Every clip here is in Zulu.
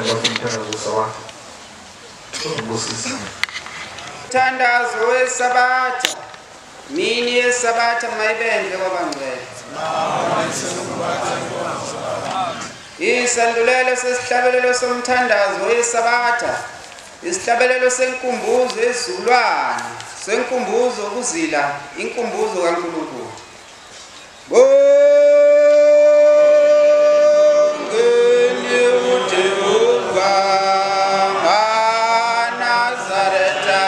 Umthandazo wakhe. Umthandazo weSabatha. Mini yeSabatha mayibendle kwabangcwele. Isandulelo sesihlabelelo somthandazo weSabatha. Isihlabelelo senkumbuzo yezizukulwane, senkumbuzo ukuzila, inkumbuzo kaNkulunkulu. Bongeni uJehova Nazaretha,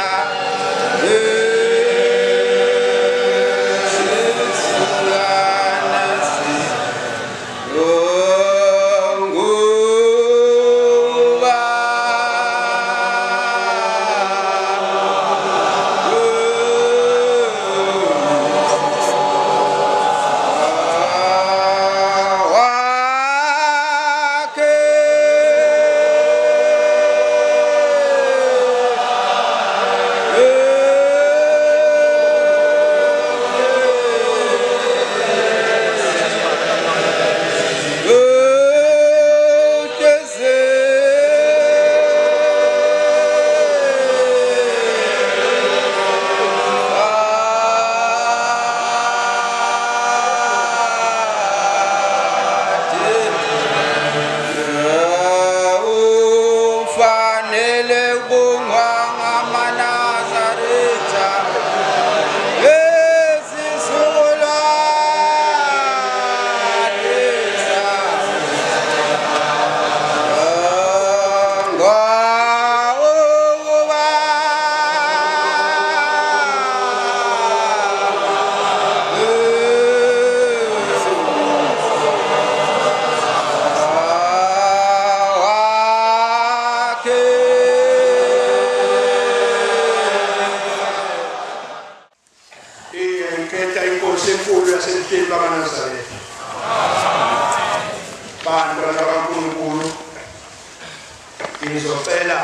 Ngizocela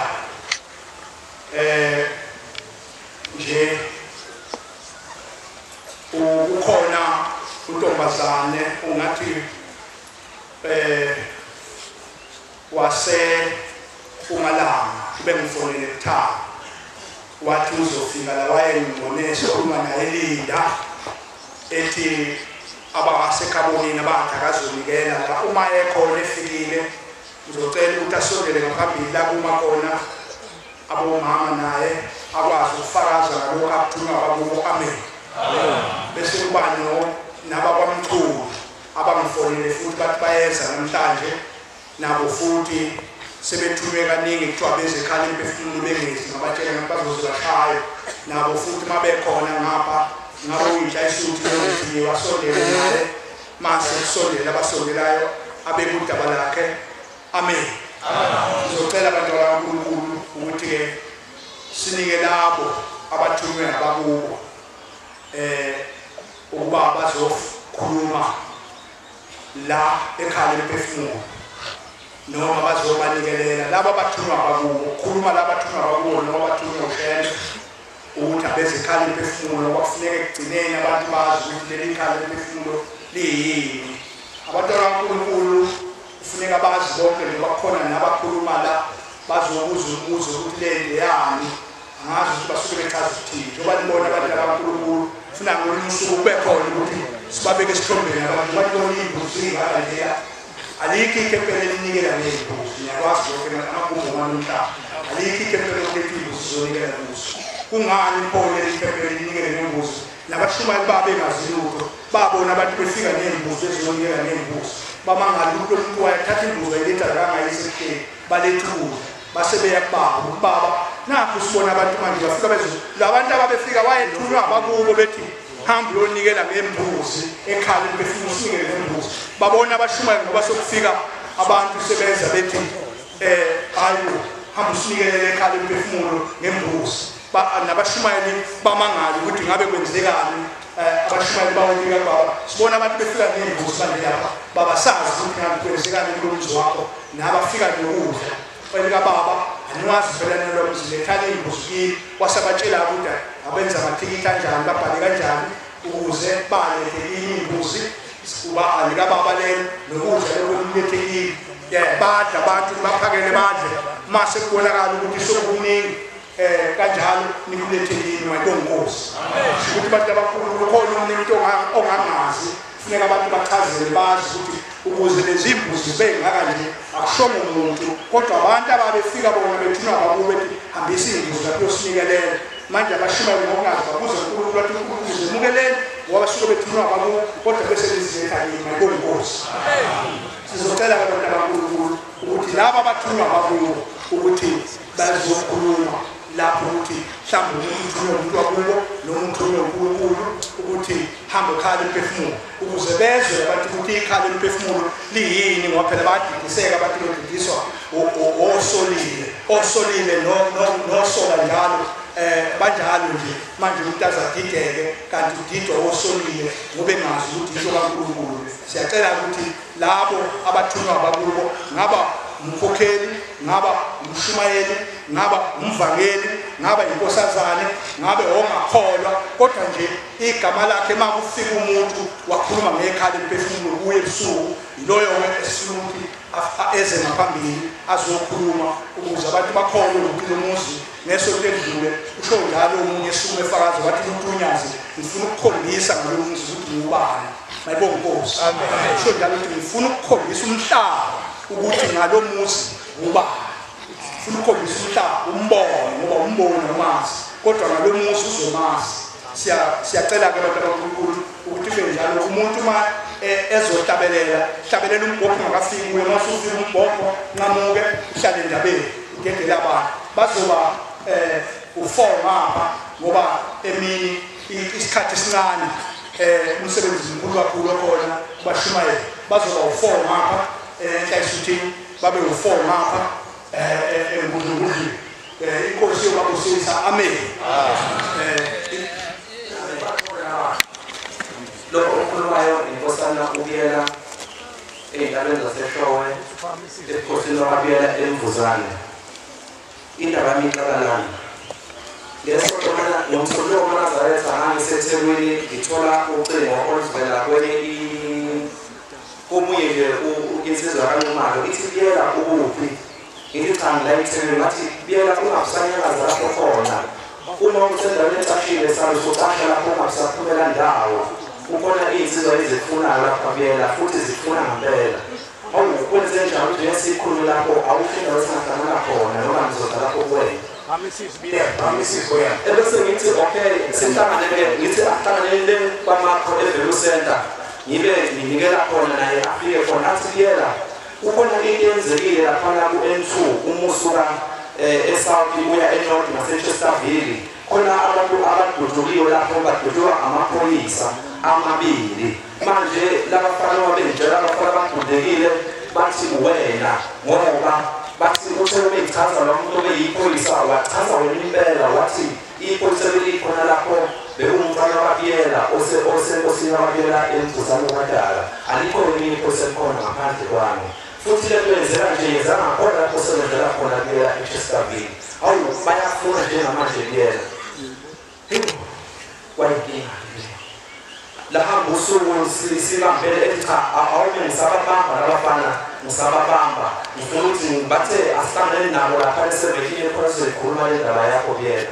nje ukhona untombazane ungathi wase umalanga ubengifonele kuthatha wathi uzofika la wayengibonesa uma naye Linda ethi abasekhabonini abathi akazonikela la uma ekhona efikile ngizocela ukuthi asondele ngaphambili la kuma khona abomama naye akwazi ukufakaza ngalokho akuthunywa abakubo. Amen. Bese kuba nabakwamchunu abangifonele futhi bathi bayeza namhlanje nabo futhi sebethunywe kaningi kuthiwa beze ekhala imphefumulo bengezi ngabatshela ngathi bazoze bashaye nabo futhi mabekhona ngapha ngabe uyintsha isuthi yokuthi wasondele naye mase kusondele abasondelayo abekudaba lakhe. Amen. Ngizocela abantu bakaNkulunkulu ukuthi ke sinike labo abathunywe abakubo ukuba bazokhuluma la ekhaya lemphefumulo noma bazobanikelela labo abathunywa abakubo khuluma laba abathunywa abakubo noma abathunywa uShembe ukuthi abeze ekhaya lemphefumulo kwakufuneka ekugcineni abantu bazi ukuthi leli khaya lemphefumulo liyini. Abantu bakaNkulunkulu kufuneka bazi bonke njengoba kukhona nabakhuluma la bazobuza umbuzo ukuthi le nto yani angazi ukuthi basuke bechaza ukuthini njengoba nibona abantu bakaNkulunkulu funa ngolunye usuku kube khona ukuthi sibabeke esithombeni abantu babone iy'mbuzi iy'ngaka leya. Alikho ikhempela elinikela ngey'mbuzi, ngiyakwazi lokho amagumbi omhlaba alikho ikhempela okuletha iy'mbuzi zizonikela kuzo. Kungani pho leli khempela elinikele ngembuzi nabashumayeli babengazi lutho babona abantu befika ney'mbuzi ezizonikela ngembuzi bamangala ukuthi lo muntu wayethatha imbuzi wayiletha la angayisa ebuhleni baletha ukudla base beya kubaba ukubaba nakho sibona abantu manje bafika bezo labantu ababefika wayethunywa abakubo bethi hamba uyonikela ngembuzi ekhaya befuna usinikele ngembuzi. Babona abashumayeli ngoba sokufika abantu sebenza bethi hayi hamba usinikelele ekhaya lemphefumulo ngembuzi. Nabashumayeli bamangala ukuthi ngabe kwenzekani abashumayeli bawonika baba sibona abantu befika ngembuzi manje lapha baba sazi ukuthi ngabe kwenzekani kulo mzi wakho nabafika nokudla elika baba aniwazi phela nalo mzi lethani imbuzi kimi wasabatshela ukuthi abenza amathikithi kanjani babhale kanjani ukuze balethe imbuzi uba alikababa lelo nokudla lokulethekile badla abantu baphakele badle mase kubonakala ukuthi sokuningi kanjalo nikulethekile mayibongozi ukuthi abantu abakhulu khona umuntu ongangazi funeka abantu bachazele bazi ukuthi ukuze lezi mbuzi zibe ngaka nje akushongo umuntu kodwa abantu ababefika bona bethunywa bakubo bethi hambisa imbuzi lapho yosinikelela manje abashumayeli ngokungazi babuza uNkulunkulu wathi uNkulunkulu uzemukelele ngoba basuke bethunywa bakubo kodwa bese beziletha kimi mayibongozi. Sizocela abantu abaNkulunkulu ukuthi laba abathunywa bakubo ukuthi bazokhuluma lapho ukuthi mhlawumbe umuntu uthunywe umuntu wakubo noma uthunywe uNkulunkulu ukuthi hambe ukhala imphefumulo ukuze bezwe abantu ukuthi ikhala imphefumulo liyini ngoba phela bayadidiseka abantu bedidiswa osolile osolile nosola njalo banjalo nje manje umuntu azadideke kanti udidwa osolile ngoba engazi ukuthi into kaNkulunkulu. Siyacela ukuthi labo abathunywa bakubo ngaba umkhokheli ngaba umshumayeli ngaba umvangeli ngaba inkosazane ngabe ongakholwa kodwa nje igama lakhe makufika umuntu wakhuluma ngekhala emphefumulo kuye ebusuku yiloyo esifuna ukuthi eze ngaphambili azokhuluma ukuze abantu bakholwe ukuthi lo muzi ngesonto edlule usho njalo omunye esukume efakaza wathi uNtunyazi ngifuna ukukhombisa ngalo muzi ukuthi ngubani mayibonge Nkosi. Amen. Usho njalo ukuthi ngifuna ukukhombisa umhlaba ukuthi ngalo muzi ngubani ufuna ukukhombisa umhlaba umbono ngoba umbono umazi kodwa ngalo muzi uzomazi. Siyacela ke abantu abaNkulunkulu ukuthi kube njalo umuntu uma ezohlabelela hlabelela umbhobho ungakafiki kuye uma usufika umbhobho nqamuke uhlale endabeni udedele abantu bazoba u4 ngapha ngoba emini isikhathi esincane umsebenzi mkhulu kakhulu okhona bashumayela bazoba u4 ngapha enhlayisuthini babe u4 ngapha enkundleni inkosi yobabusisa. Amen. Lokho okhulumayo inkosana uBiyela ey'ntabeni zaseShowe ebukhosini lwakwaBiyela eMvuzane. Indaba yami iqala lana. Ngesonto ngomsombuluko wamaNazaretha ngangiseThekwini ngithola ucingo oluvela kwenye komunye nje insizwa kaNxumalo ithi Biyela ukuphi? Ngithi cha ngila eThekwini. Ngathi Biyela ungabusanyakaza lapho khona uma usendaweni ecashile salusucasha lapho ungabusaphumela ndawo kukhona iy'nsizwa ezifunayo lapha Biyela futhi zifuna ngempela. Awu kwenze njalo ukuthi sikhulume lapho awukho indawo esingahlangana khona noma ngizoza lapho kuwena. Ebese ngithi okay sihlangane-ke ngithi ahlanganeni le kwamakho e-Value Center ngibe nginikela khona naye afike khona athi Biyela kukhona into eyenzekile laphana ku-N2 uma usuka eSouth uya eNorth naseChesterville khona abantu abaduduliwe lapho baduduliwa amaphoyisa amabili manje labafana babengitshela abafana badudekile bathi wena ngoba bathi uthe beyichaza lo muntu obeyiphoyisa wachaza wena impela wathi iphoyisa belikhona lapho bekuwumfana waBiyela osenkosini waBiyela eMvuzane kwaDala alikho elinye iphoyisa elikhona ngaphandle kwami futhi le nto yenzeka nje yenzeka ngakhona lapho osebenzela khona Biyela eChesterville. Awu bayafuna njengamanje Biyela kwayinkinga lahamba usuku sibambele ethi cha awume ngisababamba labafana ngisababamba ngifuna ukuthi bathe asihlangane nabo lapha esevekini khona sizoyikhuluma le ndaba yakho Biyela.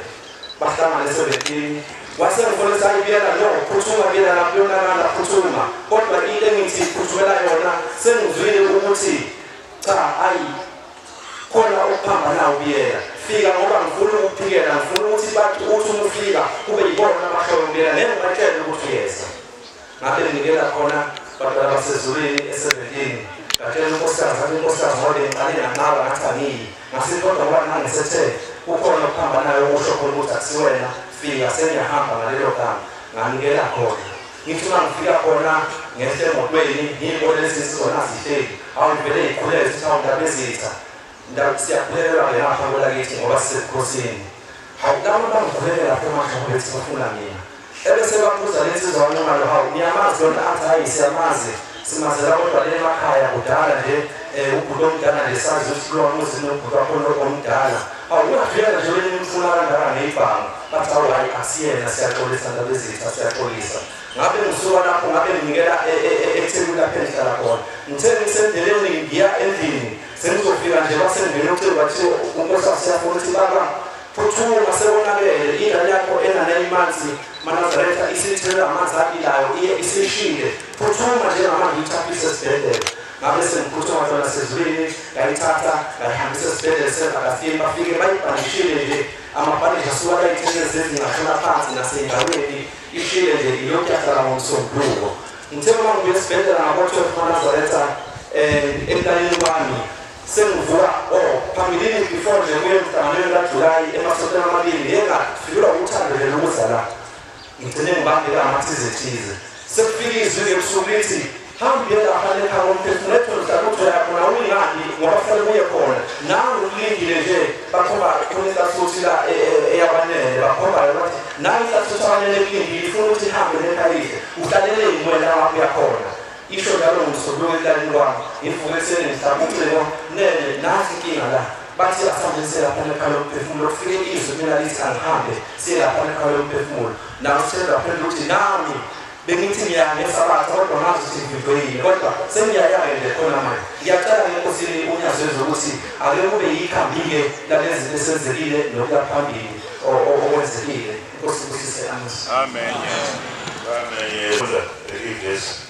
Bahlangane esevekini wase ngifonisa iBiyela no phuthuma Biyela lapho yonakala phuthuma kodwa into engithi phuthumela yona sengizwile ukuthi cha ayi khona okuphambanayo Biyela fika ngoba ngifuna ukuphikela ngifuna ukuthi bathi uthi uma ufika kube yibona abahlobo Biyela ngeke ngibatshele ukuthi uyeza. Ngabe nginikela khona bantwana basezulwini esevekini ngatshela unkosikazi ngathi unkosikazi ngoba ngiqale nganqaba ngathi angiyi ngasithi kodwa ngoba ngangisethe kukhona okuphambanayo okusho khona ukuthi akusiwena fika sengiyahamba ngalelo gama nganikela khona ngithi uma ngifika khona ngehle emotweni ngiyibone lezi nsizwa nazihleli awu ngivele ngikhulele sithi awu ndaba ezitha siyakhulelelwa-ke ngapha kwelakithi ngoba sisebukhosini. Hawu labo bangikhulelela lapho manje ngoba bethi bafuna mina Ebese babuza lensizwa kaNxumalo, hawu niyamazi lona? Athi hayi siyamazi, simazela kodwa le emakhaya kudala nje ubhuti omdala nje sazi ukuthi kulowa muzi nobhuti wakhona omdala. Hawu uyafika nje wena nimfuna kangaka ngeyibhamu. Bathi hawu hayi asiyena, siyaxolisa ndabezitha, siyaxolisa. Ngabe ngisuka lapho ngabe nginikela eThekwini lapho engihlala khona. Ngithe ngisendleleni ngiya endlini, sengizofika nje basengena ucingo bathiwa uNkosi siyafuna ukuthi baba phuthuma sebonakele ingane yakho ena-9 months Manazaretha isithela amanzi abilayo iye isishile, phuthuma njengamanje uyithaphise esibhedlela. Ngabe sengiphuthuma khona sezulwini, ngayithatha ngayihambisa esibhedlela sevakafini, bafike bayibhandishile nje amabhandishi asuka bayithele zezingashona phansi nasey'ndaweni ishile nje ilokhu yahlala ngomsombuluko. Ngithe uma ngibuya esibhedlela ngabo-12 Manazaretha emntaneni wami sengivuka phambilini before nje kuye emhlanganweni kaJulayi emasontweni amabili ngiye ngafikelwa uthando nje lokuza la. Ngigcine ngibambeka amathize-thize. Sekufika izwi ebusuku lithi hambe lapha ekhaya komphefumulo ethole mhlawumbe uthi uya khona uyingani ngoba kufanele uye khona. Nangu ukulindile nje bakhomba khona inhlasuthi la eyabanele bakhomba bathi nangu inhlasuthi abanele ekulindile ifuna ukuthi ihambe nekhaya uhlalele wena lapho uyakhona. Isho njalo ngomsombuluko emhlaleni kwami ngivuke ekuseni ngihlaba ucingo nene nansi inkinga la. Bathi asambe siye lapha ekhaya lomphefumulo. Kufike izwi mina lithi angihambe siye lapha ekhaya lomphefumulo. Nawe usendaphendula ukuthi nami bengithi ngiya ngesabatha kodwa ngazi ukuthi ngivuyile kodwa sengiyaya-ke nje khona manje. Ngiyacela ngenkosini uNyazwezwe ukuthi ake kube yikhambi-ke lalezi zinto esenzekile nokuya phambili okwenzekile. Inkosi ibusise. Amen. Amen.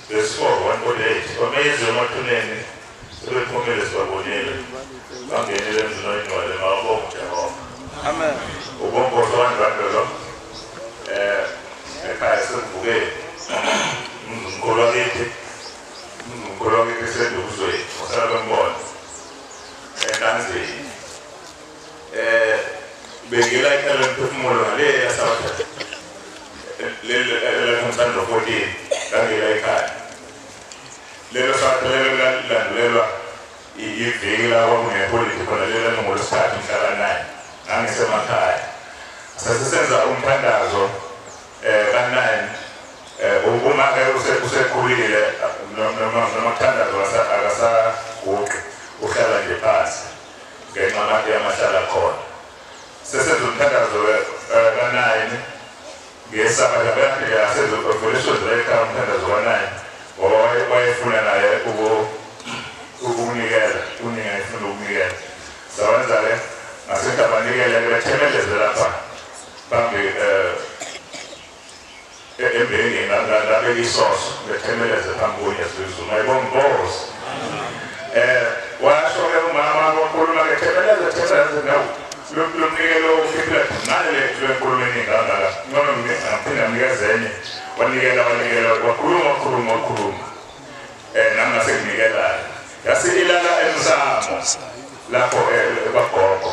Verse 4, 148. Bameze emathuneni sebephumile sibabonile, bangenile emzini oyingcwele, mawabonge uJehova. Amen. Ubongozo wandwandwe lo ekhaya sekuvuke umzimkhulu wakithi, umzimkhulu wakithi sendukuzweni wasala bembona entanzini. Bengela ikhaya lomphefumulo ngale yasabatha lelo elakumsando 14 ngangela ekhaya. Lelo sabatha lelo landulelwa iviki la kwakuneholide khona lelo ngolwesithathu mhla ka-9 ngangisemakhaya. Sasisenza umthandazo ka-9 uma-ke usekhulile noma kuthandazo akasaguqi uhlala nje phansi ngenxa yamahlala khona. Sesenza umthandazo ka-9 ngesabatha beyafika asezovula isonto ekhaya umthandazo ka-9 ngoba wayefuna naye ukunikela, uningi ayefuna ukunikela. Sawenza-ke ngasethi abanikele bethemeleze lapha phambi embengeni ngabeka isoso bethemeleze phambi koNyazwezulu. Mayibonge Nkosi. Washo-ke umama wakhuluma-ke themeleze themeleze nawu lo mnikelo ukhiphela ngale lwenkulumo eningi kangaka ngcono ngaphinda nginikeze enye. Wanikela wanikela wakhuluma wakhuluma wakhuluma nami ngasekunikelayo. Yase ilala emsamo lapho kwagogo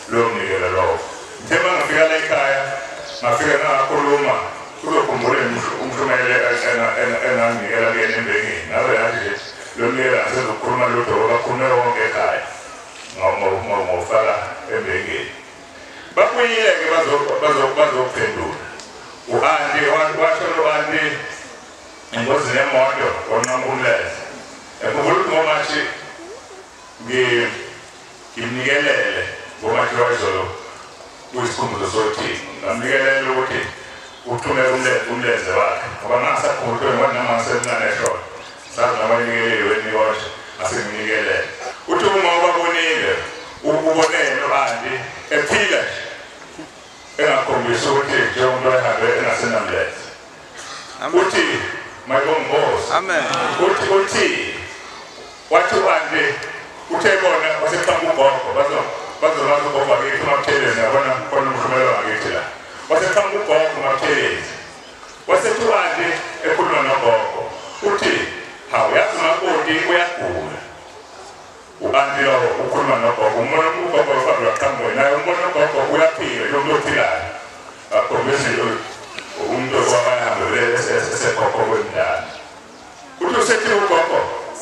lowo mnikelo lowo. Ngithe uma ngifika la ekhaya ngafika ngakhuluma uzokhumbula umshumayeli enganginikela kuyena embengeni. Ngabe yathi nje lo mnikelo angisezokhuluma lutho ngoba khulume wonke ekhaya ngofaka embengeni. Babuyile-ke bazophendula. U-anti washo lo-anti engozini yemoto wanqamuka umlenze. Ngikhumbula ukuthi ngomashi ngimnikelele ngomashi wayizolo kuyisikhumbuzo sothini. Ngamnikelela ukuthi uthumele umlenze wakhe ngoba ngangisakhumbula ukuthi noma ngisemncane eshona sazi noma nikeleliwe nikosha ngasenginikele. Uthi uma ubabonile ubonene lo-anti ephila nje engakhombisi ukuthi njengomuntu wayehambe engasenamlenze. Uthi mayibonge Nkosi. Amen. Uthi wathi u-anti uthe bona waseqhamuka ugogo bazomazi ugogo wakithi uMaButhelezi, yabona khona umshumelo wakithi la. Waseqhamuka ugogo uMaButhelezi wasethi u-anti ekhuluma nogogo uthi hawu yazi umakoti uyagula. U-anti lowo ukhuluma nogogo umbona ugogo ufake waqhamuka naye umbona ugogo uyaphila lo muntu ophilayo akhombisi umuntu owahambele esegogo kwemdala. Uthi usethi ugogo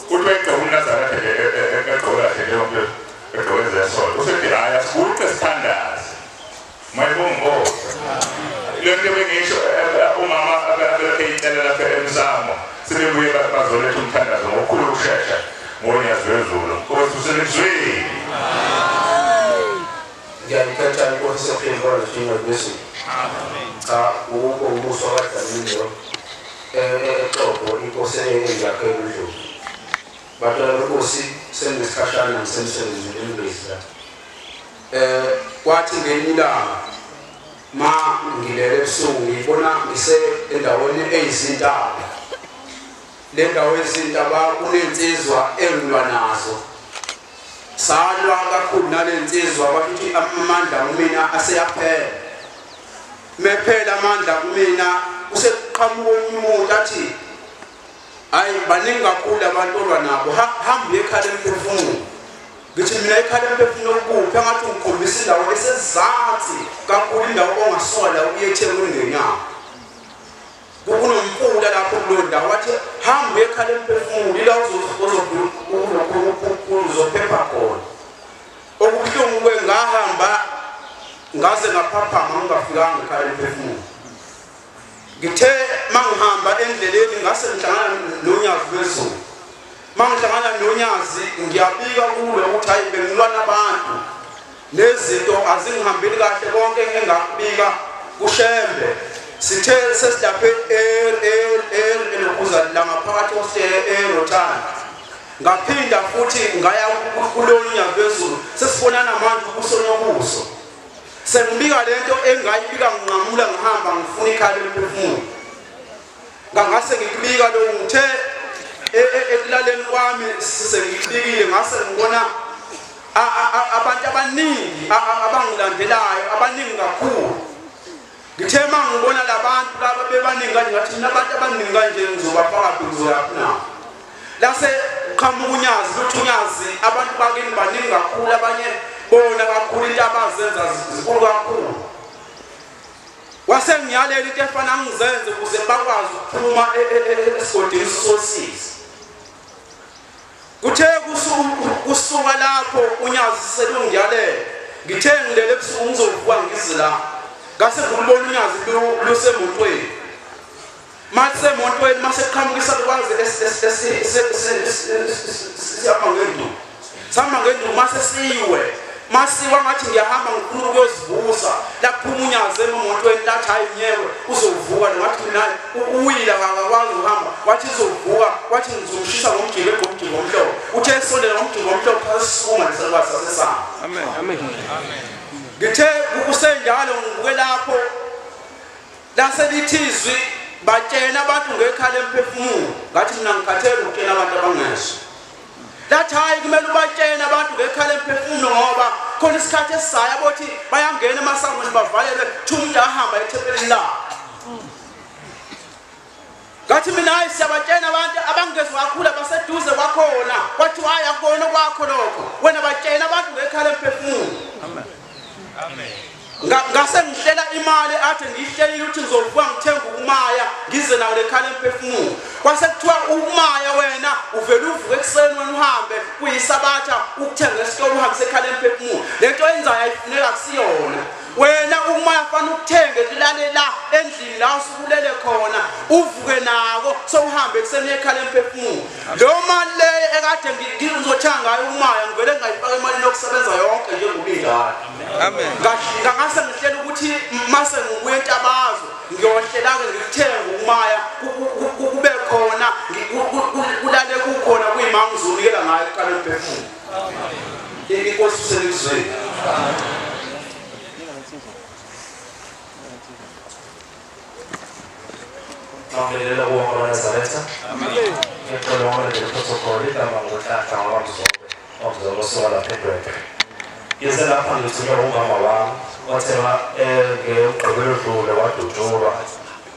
uthi wayegqoka umNazaretha egqoka kahle leyo nto egqoke zesonto. Usethi hhayi asiguqe sithandaze. Mayibonge Nkosi. Le nto bengisho umama Sebebuye bazoletha umthandazo ngokukhulu ukushesha ngoNyazi lwezulu. Nkosi uselizweni. Ngiyakhetha inkosi ephezulu njengoJesu. Cha ukho umuso kaDlamini lo. Exobo inkosi eyakhe uNdlovu. Bantwana benkosi senginesikhashana ngisemsebenzini eMbezi la. Kwathi ngelinye ilanga ma ngilele ebusuku ngibona ngise endaweni eyizintaba. Le ndawo ezintaba kunensizwa engilwa nazo. Salwa kakhulu nalensizwa kwathi amandla kumina aseyaphela. Mephela amandla kumina useqhamuka umuntu athi hayi baningi kakhulu abantu olwa nabo, hamba ekhala emphefumulo. Ngithi mina ekhala emphefumulo kuphi? Angathi ungikhombisa indawo esezansi kakhulu, indawo ongasola uye eThekwini ngenyawo. Kunomfula lapho kuleyo ndawo, wathi hamba ekhala emphefumulo ila uzophepha khona. Okubuhlungu ke ngahamba ngaze ngaphaphama ngingafikanga ekhala emphefumulo. Ngithe mangihamba endleleni ngase ngihlangana noNyazi lwezulu. Mangihlangana noNyazi ngiyabika kulo ukuthi hayi bengilwa nabantu nezinto azingihambeli kahle konke engakubika kuShembe. Sithe sesilaphe elokhuza la ngaphakathi eRothanda. Ngaphinda futhi ngaya kulo Nyazi lwezulu, sesibonana manje ubuso nobuso. Sengibika lento engayibika nginqamula ngihamba ngifuna ikhala emphefumulo. Ngangase ngikubika lo ngithe ekulaleni kwami sengikubikile, ngase ngibona abantu abaningi abangilandelayo abaningi kakhulu. Ngithe mangibona labantu laba bebaningi kanje ngathi mina abantu abaningi kanje ngizobafaka ngizoyaphi na. Lase qhamuka uNyazi luthi uNyazi abantu bakini baningi kakhulu, abanye bona kakhulu into abazenza zinkulu kakhulu. Wasengiyalela into efana ngizenze ukuze bakwazi ukuphuma esigodini sosizi. Kuthe kusuka lapho uNyazi selungiyalela, ngithe ngilele ebusuku ngizovuka ngize la. Ngase ngibona uNyazi lusemotweni. Mase emotweni mase qhamukisa lukwazi siyahamba ngenduku. Sihamba ngenduku mase siwe. Masiwa ngathi ngiyahamba ngifuna ukuyozivusa. Laphuma uNyazi emotweni lathi hayi nyewe uzovuka. Ngathi mina uwile akakwazi ukuhamba. Wathi uzovuka, wathi ngizomshisa ngomjiko egomjiko omhlophe. Uthe esondela ngomjiko omhlophe sasukuma lesalukwazi sasesama. Amen. Amen. Amen. Ngithe kusenjalo ngibuke lapho laselithi izwi batshena abantu ngekhala emphefumulo. Ngathi mina ngikhathele ukutshena abantu abangezwa. Lathi hayi kumele ubatshene abantu ngekhala emphefumulo ngoba khona isikhathi esizayo abothi bayangena emasangweni bavalelwe thi umuntu ahamba ethempelini lakhe. Ngathi mina hayi siyabatshena abantu abangezwa kakhulu abaseduze kwakhona. Kwathi hayi akubona kwakho lokho, wena batshena abantu ngekhala emphefumulo. Amen. Amen. Ngase ngihlela imali athi ngiyihlelile ukuthi ngizovuka ngithenga ukumaya ngize nawo lekhala emphefumulo. Kwase kuthiwa ukumaya wena uvele uvuke ekuseni wena uhambe kuyisabatha ukuthenga esitolo uhambise ekhala emphefumulo. Lento oyenzayo ayifuneka kusiyona. Wena ukumaya fanele ukuthenge kulale la endlini la usukulele khona uvuke nako sowuhambe ekuseni ekhala emphefumulo. Lo mali le ekade ngizothenga ngayo ukumaya ngivele ngayifaka emalini yokusebenza yonke njengobinjalo. Amen. Ngase ngihlela ukuthi mase ngibuye eNtabazo ngiyohlela-ke ngikuthenge ukumaya kube khona kulale kukhona kuyima ngizonikela ngayo ekhala emphefumulo. Inkosi uselizweni. Ngibingelela kuwo wonke amaNazaretha. Ngiyacela wonke protocol igama nguNhlanhla wakwaMzobe, waMzobe osuka lapha eNdwedwe. Ngize lapha ngithunywa umama wami wathenga ngemgqibelo odlule wadutshulwa.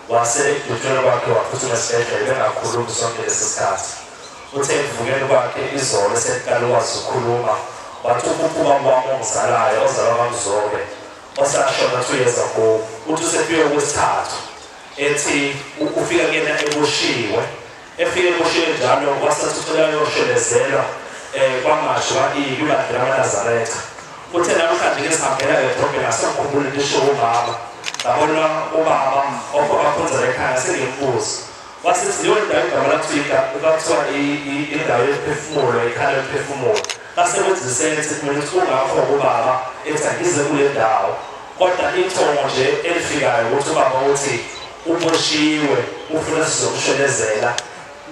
Wase ekudutshulweni kwakhe waphuthuma esibhedlela bengakhulumi sonke lesi sikhathi. Uthe ekuvukeni kwakhe izolo eseqala ukwazi ukukhuluma wathi uphupha ubaba wami ongizalayo ozalwa kwaMzobe osashona 2 years ago, uthi usefike okwesithathu ethi ufika kuyena eboshiwe. Efike eboshiwe njalo wasathi uthola yoshelezelwa kwaMashu kwibandla lamaNazaretha. Uthe namhlanje ngisihambela edrobheni asamkhumbule lisho umama. Ngabona ubaba okhonza ekhaya sengimbuza. Wasithi leyo ndawo igama lakuthiwa indawo yemphefumulo, ikhaya lemphefumulo. Basebenzisene ukuthi ungakho ubaba ethi angize kule ndawo. Kodwa ithongo nje elifikayo ukuthi ubaba uthi uboshiwe ufuna sizokushonezela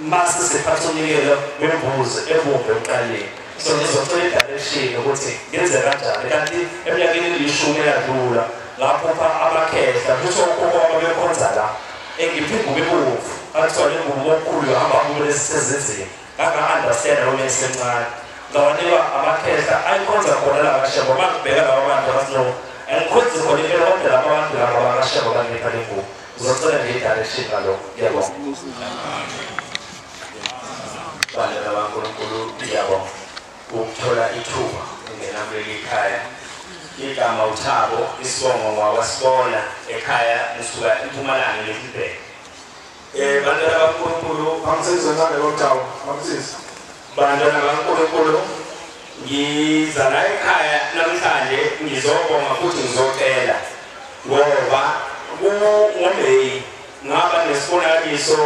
mase siphatha umnikelo wembuzi ebumbe ekuqaleni. So ngizocela i-direction ukuthi ngenze kanjani kanti eminyakeni elishumi eyadlula ngaphupha abakhehla kusho okhokho ababekhonza la engiphi ingubo ebomvu bathiwa le ngubo omkhulu yohamba kubo lezi nganga-understand noma esemncane ngawanikwa amakhehla ayikhonza khona la kaShembe uma ngibheka laba bantu bathi no angikhonzi khona impela kodwa laba bantu laba bakaShembe bangipha le ngubo. Ngizocela nje i-direction ngalokho. Ngiyabonga. Bantwana baNkulunkulu, ngiyabonga ukuthola ithuba ungena kuleli khaya. Igama uThabo, isibongo ngwakwasibona ekhaya ngisuka eMpumalanga eLichtenburg. Bantwana baNkulunkulu, Bamsize ngale koThabo, bamsize. Bantwana baNkulunkulu, ngiza la ekhaya namhlanje ngizobonga futhi ngizocela ngoba ngoMeyi ngaba nesibonakaliso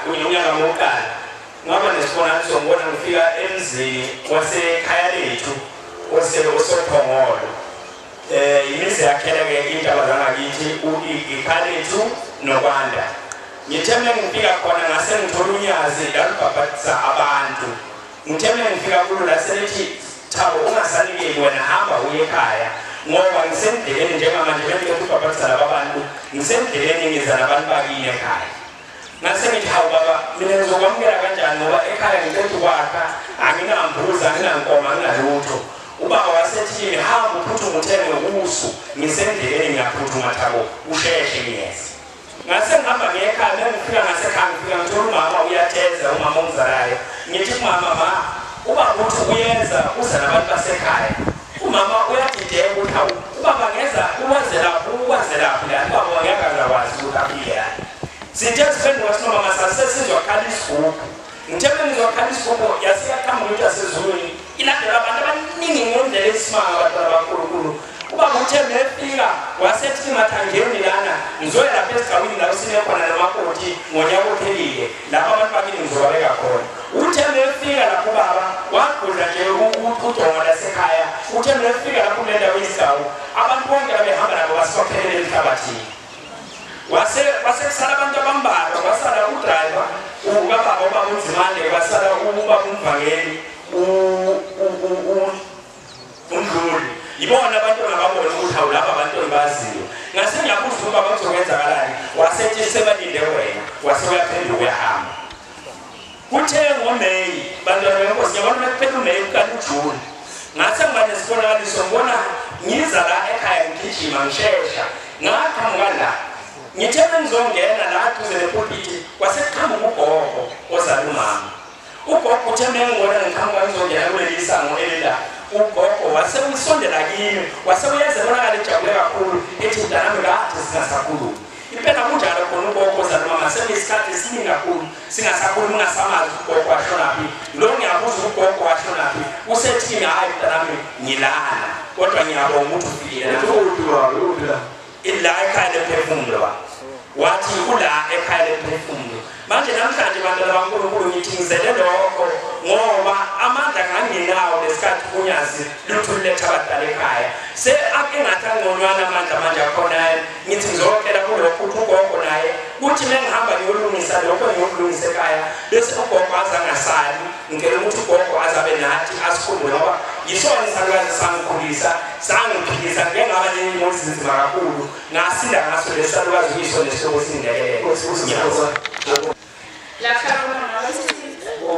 unyaka wokuqala ngaba nesibonakaliso ngibona ngifika emzini wasekhaya lethu osePhongolo. Imizi yakhela-ke iy'ndaba zangakithi ikhaya lethu nokwanda. Ngithe mina ngifika khona ngase ngithola unyazi lalubhabhadisa abantu. Ngithe mina ngifika kulo laselithi Thabo ungasanikeli wena hamba uye ekhaya ngoba ngisendleleni njengamanje bengicela ukubhabhadisa laba bantu ngisendleleni ngiza nabantu bakini ekhaya. Ngase ngithi hawu baba mina ngizokwamukela kanjani ngoba ekhaya ngicela ukwakha anginambuzi anginankomo anginalutho. Ubaba wasethi kimi hamba uphuthume uthenge usu ngisendleleni ngiyaphuthuma Thabo usheshe ngiyeza. Ngase ngihamba ngiye ekhaya ngifika ngasekhaya ngifika ngithola umama uyatheza umama ongizalayo. Ngithi kumama ma ubaba uthi uyeza uza nabantu basekhaya. Umama uyadideka ukuthi hawu ubaba ngeza uwazelaphi uwazelaphi la ubaba ngeke angakwazi ukuthi afike la. Sithe siphenduka sinomama sasesizwa khala isigubhu. Ngithe ngizwa khala isigubhu yasiyaqhamuka into yasezulwini ilandela abantu abaningi ngendlela esimanga abantwana baNkulunkulu. Ubaba uthe mefika wasethi mathangeni lana ngizoya lapha esigawini la usine khona namakoti ngonyaka ophelile lapha abantu bakini ngizobabeka khona. Uthe mefika lapho ubaba wagudla nje udonga lasekhaya. Uthe mefika lapho kule ndawo yesigcawu abantu bonke abehamba nabo basiphelele emhlabathini. Wase kusala abantu abambalwa kwasala udriver ubaba ubaba uNzimande kwasala ubaba uMvangeli uNdluli. Ibona abantu ngababona ukuthi hawu lapha abantu engibaziyo. Ngase ngiyabuza ubaba kuzokwenzakalani wasethi sebalinde wena wase uyaphenduka uyahamba. Kuthe ngoMeyi bantwana benkosi ngiyabona bekuphela uMeyi kanti uJuni. Ngase ngiba nesibonakaliso ngibona ngiza la ekhaya ngigijima ngishesha ngaqhamuka la. Ngithe ngizongena la duze nepulpiti kwasekuqhamuka ugogo ozala umama. Ugogo uthe mengibona ngiqhamuka ngizongena kuleli sango elila. Ugogo wase usondela kimi wase uyenza ebonakala ejabule kakhulu ethi mntanami kade singasakhulumi. Impela kunjalo khona ugogo ozala umama sekuyisikhathi esiningi kakhulu singasakhulumi ungasamazi ugogo washonaphi. Lo ngiyabuza ugogo washonaphi usethi kimi hayi mntanami ngilana kodwa ngiyabonga ukuthi ufikile la. Ila ekhaya lemphefumulo ba wathi ula ekhaya lemphefumulo. Manje namhlanje bantwana baNkulunkulu ngithi ngizele lokho ngoba amandla ngangenawo lesikhathi unyazi lutho letha abadala ekhaya se engathi angconywana amandla manje akhona ngithi ngizocela kulokho ukuthi ugogo naye kuthi mengihamba ngiyolungisa lokho ngiyokulungisa ekhaya bese ugogo azangasali ngicela ukuthi ugogo azabe nathi asikhumbule ngoba yisona isalukazi sangikhulisa sangiphilisa ngeke ngaba nenye inzima kakhulu ngasinda ngaso lesalukazi kuyiso lesihloko sindelele. La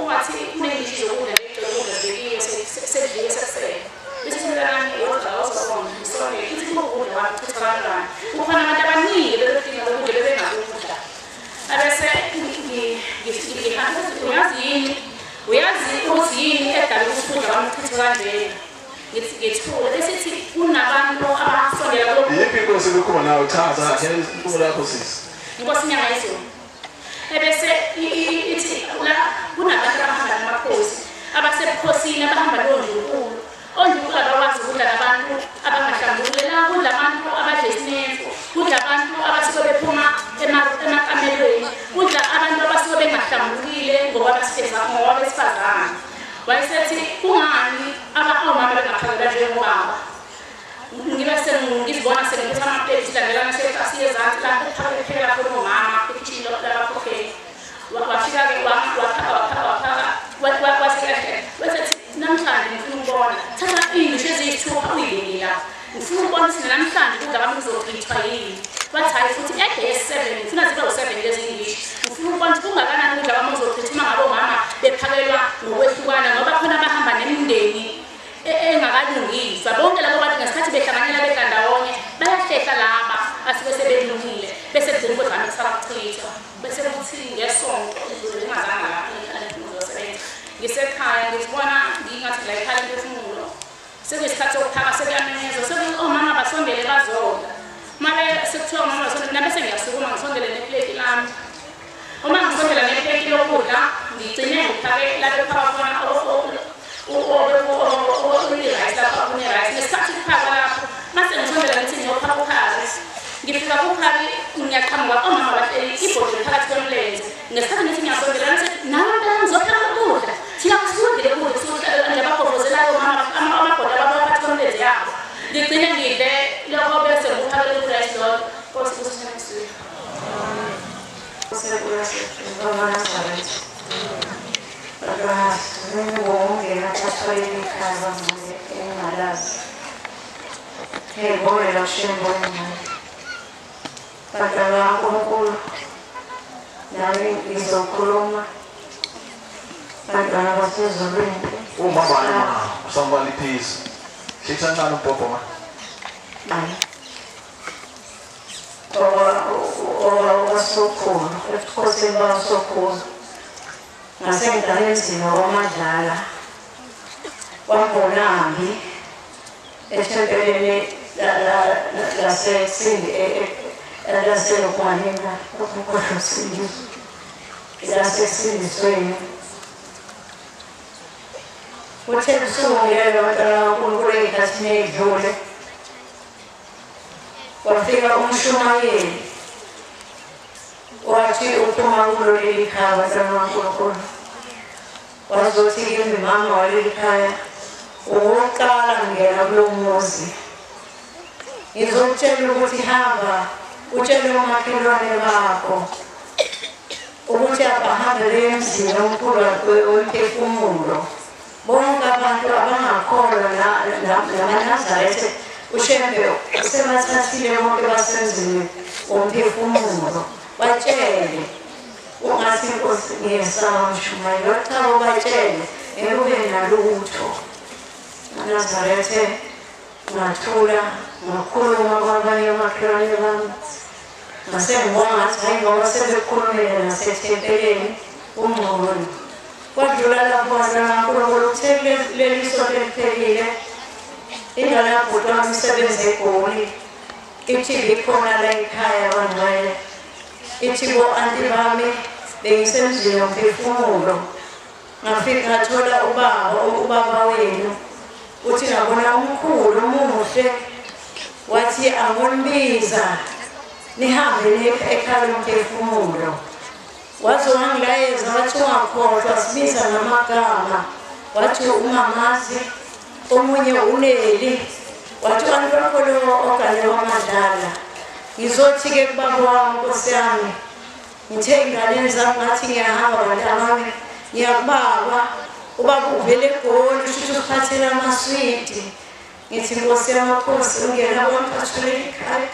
wathi kunengisho zokudla ngicela zibekiwe sedliwe sekuseni bese mntanami yodwa awuzobona ngisonke ithi ukudla wachitha kanjani kukhona abantu abaningi bebedinga ukudla bebengakudla abese uyazi yini uyazi ukuthi yini edala ukuthi ukudla kwamchitha kanjena ngithi ngithule bese kunabantu abasondela kulokhu. Yiphi inkosi ekhuluma nawe? Chaza inkulumo yakho sisi. Inkosi inyanga yezulu ebese ithi la kunabantu abahamba namakhosi abasebukhosini abahamba nondlunkulu ondlunkulu abakwazi ukudla nabantu abangahlambulukile la kudla abantu abadla isinemfu kudla abantu abasuke bephuma emakamelweni kudla abantu Ngowabesifazane. Wayesethi kungani omama bengaphakelwa njengobaba? Ngibe sengizibona sengiphethe amapleti silandelana siye ezansi lapho kuphekela khona omama ekhishini labakhokheli. Wafika-ke waphaka wasethi namhlanje ngifuna ukubona thatha iy'ndisho eziyisithupha uyilimi lapho ngifuna ukubona ukuthi namhlanje ukudla kwami kuzochithwa yini. Wathi hhayi futhi ede yesi-7 ngifuna zibe u-7 lezi ndishi ngifuna ukubona ukuthi kungakanani ukudla kwami kuzochithwa uma ngabe omama bephakelwa ngokwehlukana ngoba khona abahamba nemindeni engakalungiswa. Bonke labo bantu ngesikhathi behlanganyela bedla ndawonye bayahlehla laba asuke sebelungile bese kugcina ukudla kwami kusakuchithwa. Bese kuthi ngesonto ngingazange lapho ngizosebenza ngisekhaya ngizibona ngingathi la ekhaya emphefumulo sekuyisikhathi sokuphaka sekuyamenyezwa omama basondele bazodla. Mame sekuthiwa omama basondele nami sengiyasukuma ngisondele nepleti lami. Uma ngisondela nepleti lokudla ngigcine ngiphake lapho kuphakwa khona i-rice lapho kune-rice. Ngesikhathi kuphakwa lapho mase ngisondela ngithi ngiyophaka ukhari. Ngifika kukhari ngiyaqhamuka omama bahleli ibhodlela phakathi komlenze. Ngesikhathi ngithi ngiyasondela ngithi nawe mntana ngizopheka ukudla. Thina kusifundile ukudla nabakhovozelayo omama amabhoda abaphakathi komlenze yabo. Ngigcine ngidle lokho bese ngikuphakela u-rice lodwa. Nkosi busise next week. Umama usangwaliphisa. Hlisa kancane umbhobho ma. Owasokhulu, ebukhosini basokhulu. Ngasengidala emzini wakwaMadlala. Kwambonambi ethempelini laseSindi laselokwanina ukukhohlosini lasesindisweni. Kuthe ebusuku lelo bantwana kaNkulunkulu ey'khathini ey'dlule wafika umshumayeli wathi uphuma kulo leli khaya bantwana kaNkulunkulu. Wazothi kimi mama waleli khaya owokuqala ngingena kulo muzi ngizokutshela ukuthi hamba utshele omakhelwane bakho ukuthi abahambe beye emzini omkhulu wemphefumulo. Bonke abantu abangakholwa namaNazaretha uShembe usebathathile bonke basemzini womphefumulo. Batshele ungathi Nkosi ngiyesaba mshumayeli, cha ubatshele ngeke ube nalutho. Nazaretha ngathula ngakhuluma kwabanye omakhelwane bami. Ngase ngibona ngathi hayi ngoba sebekhulumile nasethempelini ungcono. Kwadlula lapho uNkulunkulu uthe leli sonto eliphelile ingane yabhuti wami isebenza eGoli ithi ikhona la ekhaya kwangcwele ithi bo-anti bami bengisemzini womphefumulo ngafika ngathola ubaba wenu uthi ngabona umkhulu omuhle wathi angonibiza nihambe niye ekhaya lomphefumulo. Wathi wangilayeza wathi ungakhohlwa sibiza ngamagama wathi umamazi omunye uneli wathi anti lo ogane waMadlala. Ngizothi-ke kubaba wami Nkosi yami ngithe ey'nganeni zami ngathi ngiyahamba bantabami ngiyakubaba ubaba uvele eGoli usho ukuthi usiphathele amaswidi. Ngithi Nkosi yamakhosi ungena kwami phathuleli ekhaya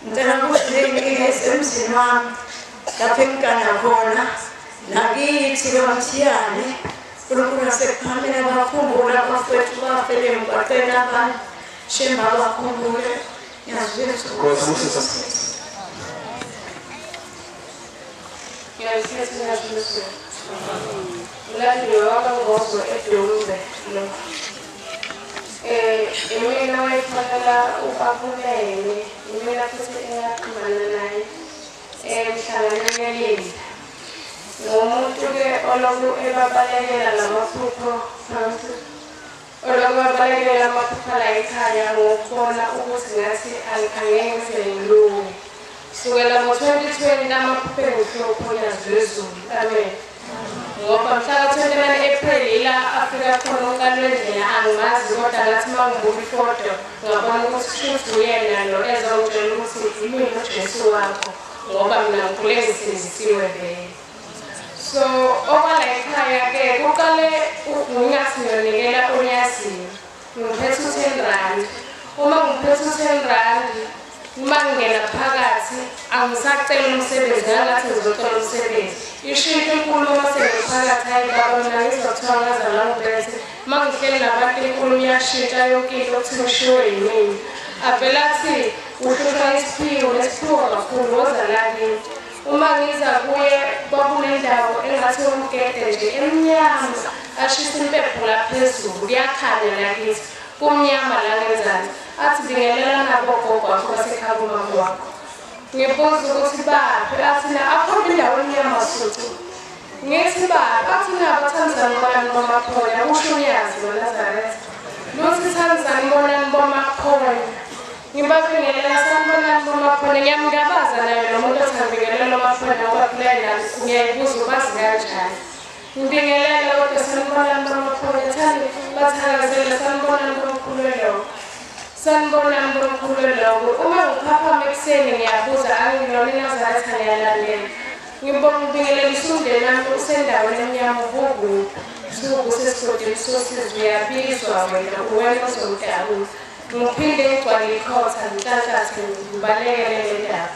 ngicela kudle ngingeze emzini wami lapho engigana khona nakithi kwaMthiyane. uNkulunkulu asekuphameni abakhumbule abafowethu bafele emgwaqeni abanye Shemba abakhumbule. Nkosi busise. Mlandeli wakaNgozo eDumbe lo. Imina wayefonela ubaba uMele, imina futhi engaxhumana naye emhlanganweni yelinda. Ngumuntu-ke oloku ebabalekela lamaphupho phansi, oloku ebabalekela amaphupho la ekhaya ngokubona ukuthi ngathi angeke ngize ngilunge. Kusukela ngo-2020 amaphupho engihlupho uNyazi lwezulu. Amen. Ngoba mhla ka-29 April ila afika khona uNkalwendlela angimazi kodwa ngathi uma ngibuka ifoto ngabona ukuthi kushuthi uyena lo ezongitshela ukuthi yimina uJesu wakho ngoba mina ngikhule ngisindisiwe vele. So okwala ekhaya-ke kuqale ngingathi ngiyonikela uNyazini ngiphethe u-10 rand. Uma ngiphethe u-10 rand uma ngingena phakathi angisacela umsebenzi ngangathi ngizocela umsebenzi. Ishintsho inkulumo sengiphakathi hayi baba mina ngizwa kuthiwa ngazalwa ngiphethe. Uma ngihleli nabantu inkulumo iyashintsha yonke into okuthi ngishiwe yimina. Avele athi uhlushwa isiphiwo nesiphiwo kakhulu woza la kimi. Uma ngiza kuye kwakunendawo engathi umgede nje emnyama ashisa impepho la phezulu kuyakhanya la kithi kumnyama la ngenzani. Athi bingelela nabogogo wakho basekhaya kumama wakho. Ngibuza ukuthi baphi athi na akhona indawo emnyama suthu. Ngithi baphi athi nabo thanzani boMaphoya usho uNyazi loNazaretha. Luthi thanzani bonani boMaphoya. Ngibabingelela sanibonani boMaphoya ngiyamngabaza naye lo muntu othi ngibingelela uMaphoya ngoba phela ngiyayibuza ubazi kanjani. Ngibingelela kodwa sanibonani boMaphoya thani bathakazele sanibonani bomkhulelo. Sanibonani bomkhulelo. Uma ngiphaphama ekuseni ngiyabuza angilona iNazaretha ngiyalandela. Ngibonga ngibingelelisa umndeni wami usendaweni emnyama ubukuphi. Suku sesigodini sosizi uyabizwa wena uwena ozomdabula. Ngiphinde ngigcwale ikhotha ngitathathe ngibalekele le ndaba.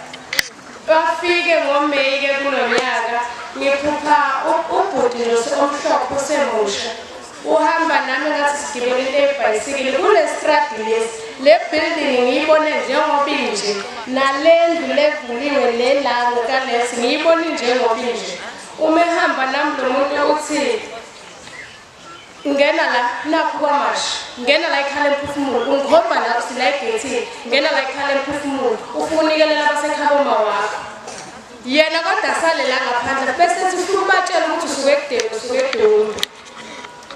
Bafike ngoMeyi-ke kulo nyaka ngiphupha ubhuti nje omhlophe osemusha. Uhamba nami ngathi sigibele into ebhayisikili kule stradi lesi. Le building ngiyibone njengoba inje nale ndlu levuliwe le la ngokalesi ngiyibone njengoba inje. Uma ehamba nami lo muntu uthi ngena la nakho kwamasha ngena la ikhala emphefumulo ungikhomba la sila egethini ngena la ikhala emphefumulo ufuna unikelela abasekhaya uma wakho. Yena kodwa sale la ngaphandle bese ethi ufuna ubatshela ukuthi usuke ekudeni usuke eDumbe.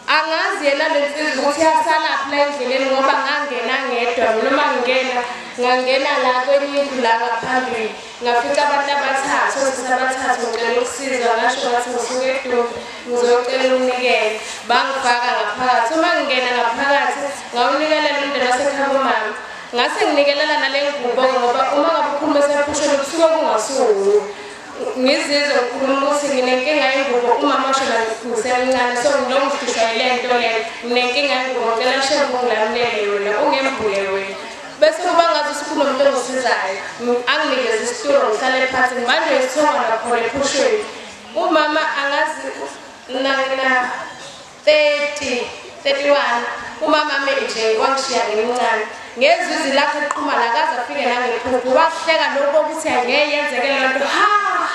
Angazi yena le nsizwa ukuthi yasalaphi la endleleni ngoba ngangena ngedwa noma ngingena ngangena la kwenye indlu la ngaphambili ngafica abantu abathathu osisi abathathu ngicela ukusizwa ngasho ngathi ngisuke eDumbe ngizocela umnikelo. Bangifaka ngaphakathi uma ngingena ngaphakathi ngawunikelela umndeni wasekhaya kumama. Ngase nginikelela nale ngubo ngoba uma ngabe ukhuluma esephusheni kusuke kungasuki. Ngizizwe ngikhuluma ukuthi nginenkinga yengubo umama washona ngisemncane so ngilokhu ngihlushwa yile nto leyo nginenkinga yengubo ngicela shembe ungilamulele yona ungembule wena. Bese kuba ngathi usukunomuntu ongisizayo anginikeze isitulo ngihlale phansi ngibanjwe isithongo nakhona ephushweni. Umama angazi na 30 31 umama nje wangishiya ngimncane. Ngezwe izwi lakhe liqhuma lakaze afike nangephupho wahleka lokho ukuthi angeke yenzeke le nto ha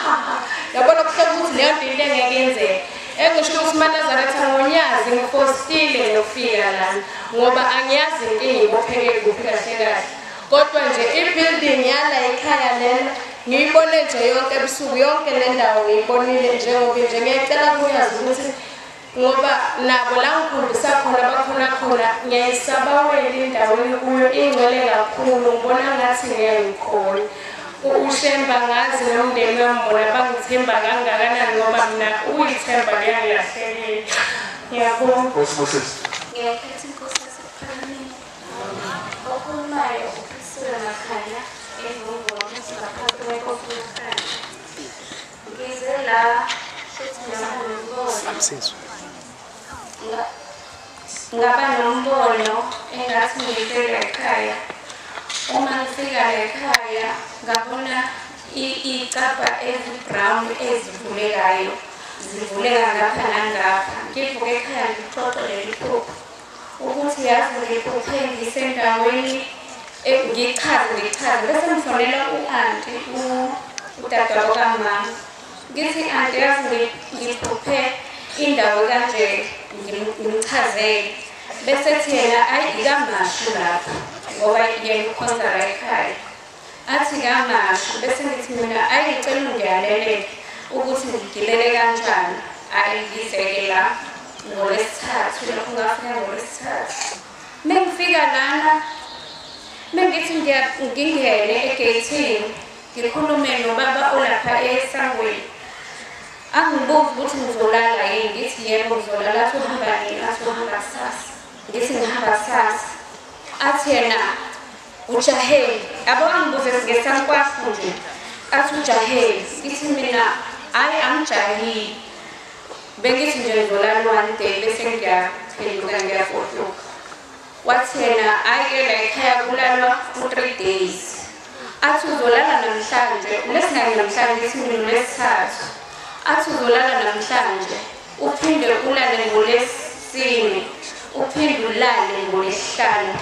ha ha. Yabona kuhleka ukuthi leyo nto into engeke yenzeke. Engisho ukuthi maNazaretha ngoNyazi ngifostile nokufika lana ngoba angiyazi inkinga ibopheke kuphi kahle kahle. Kodwa nje i-building yala ekhaya lena ngiyibone nje yonke ebusuku yonke le ndawo ngiyibonile njengoba nje ngiyacela kuNyazi ukuthi ngoba nabo la ngikhombisa khona bakhona khona ngiyayisabawela indawo kuyo ingcwele kakhulu ngibona ngathi ngeke ngikhone. uShemba ngazi nomndeni wami bona bangithemba kangakanani ngoba mina ukuyithemba kuyangilahlekela. Ngiyabonga. Ngiyakhetha inkosi yasePhakameni. Okhulumayo uPriscilla Makhanya eNgongoma ngaphansi kwenkosi Makhanya. Ngize la futhi ngaba nombono. Ngaba nombono engathi ngifika ekhaya. Uma ngifika ekhaya ngabona icapha ezi-brown ezivulekayo zivuleka ngapha nangapha. Ngivuke ekhaya ngixoxe leli phupho ukuthi yazi ngiphuphe ngisendaweni ngichaze bese ngifonela u-anti udadewabo kamama ngithi anti yazi ngiphuphe indawo kanje ngimchazele bese thina ayi ikamashu lapha ngoba yena ukhonza la ekhaya athi kamashu bese ngithi mina ayi ngicela ungiyalelele ukuthi ngigibele kanjani ayi ngizeke la ngoLwesithathu lapho ngafika ngoLwesithathu mengifika lana mengithi ngingene egeyithini ngikhulume nobaba olapha esangweni Angibuzi ukuthi ngizolala yini, ngithi yebo ngizolala. Athi uhamba nini? Athi uhamba kusasa. Ngithi ngihamba kusasa. Athi yena ujaheli, yabo angibuze ngesankwakho nje. Athi ujaheli, ngithi mina hhayi angijahile, bengithi nje ngizolala one day bese ngiyaphenduka ngiyagoduka. Wathi yena hhayi-ke la ekhaya kulalwa ku-3 days. Athi uzolala namhlanje, ulesingaki namhlanje? Ngithi mina ulesithathu. Athi uzolala namhlanje, uphinde ulale ngolesine, uphinde ulale ngolesihlanu.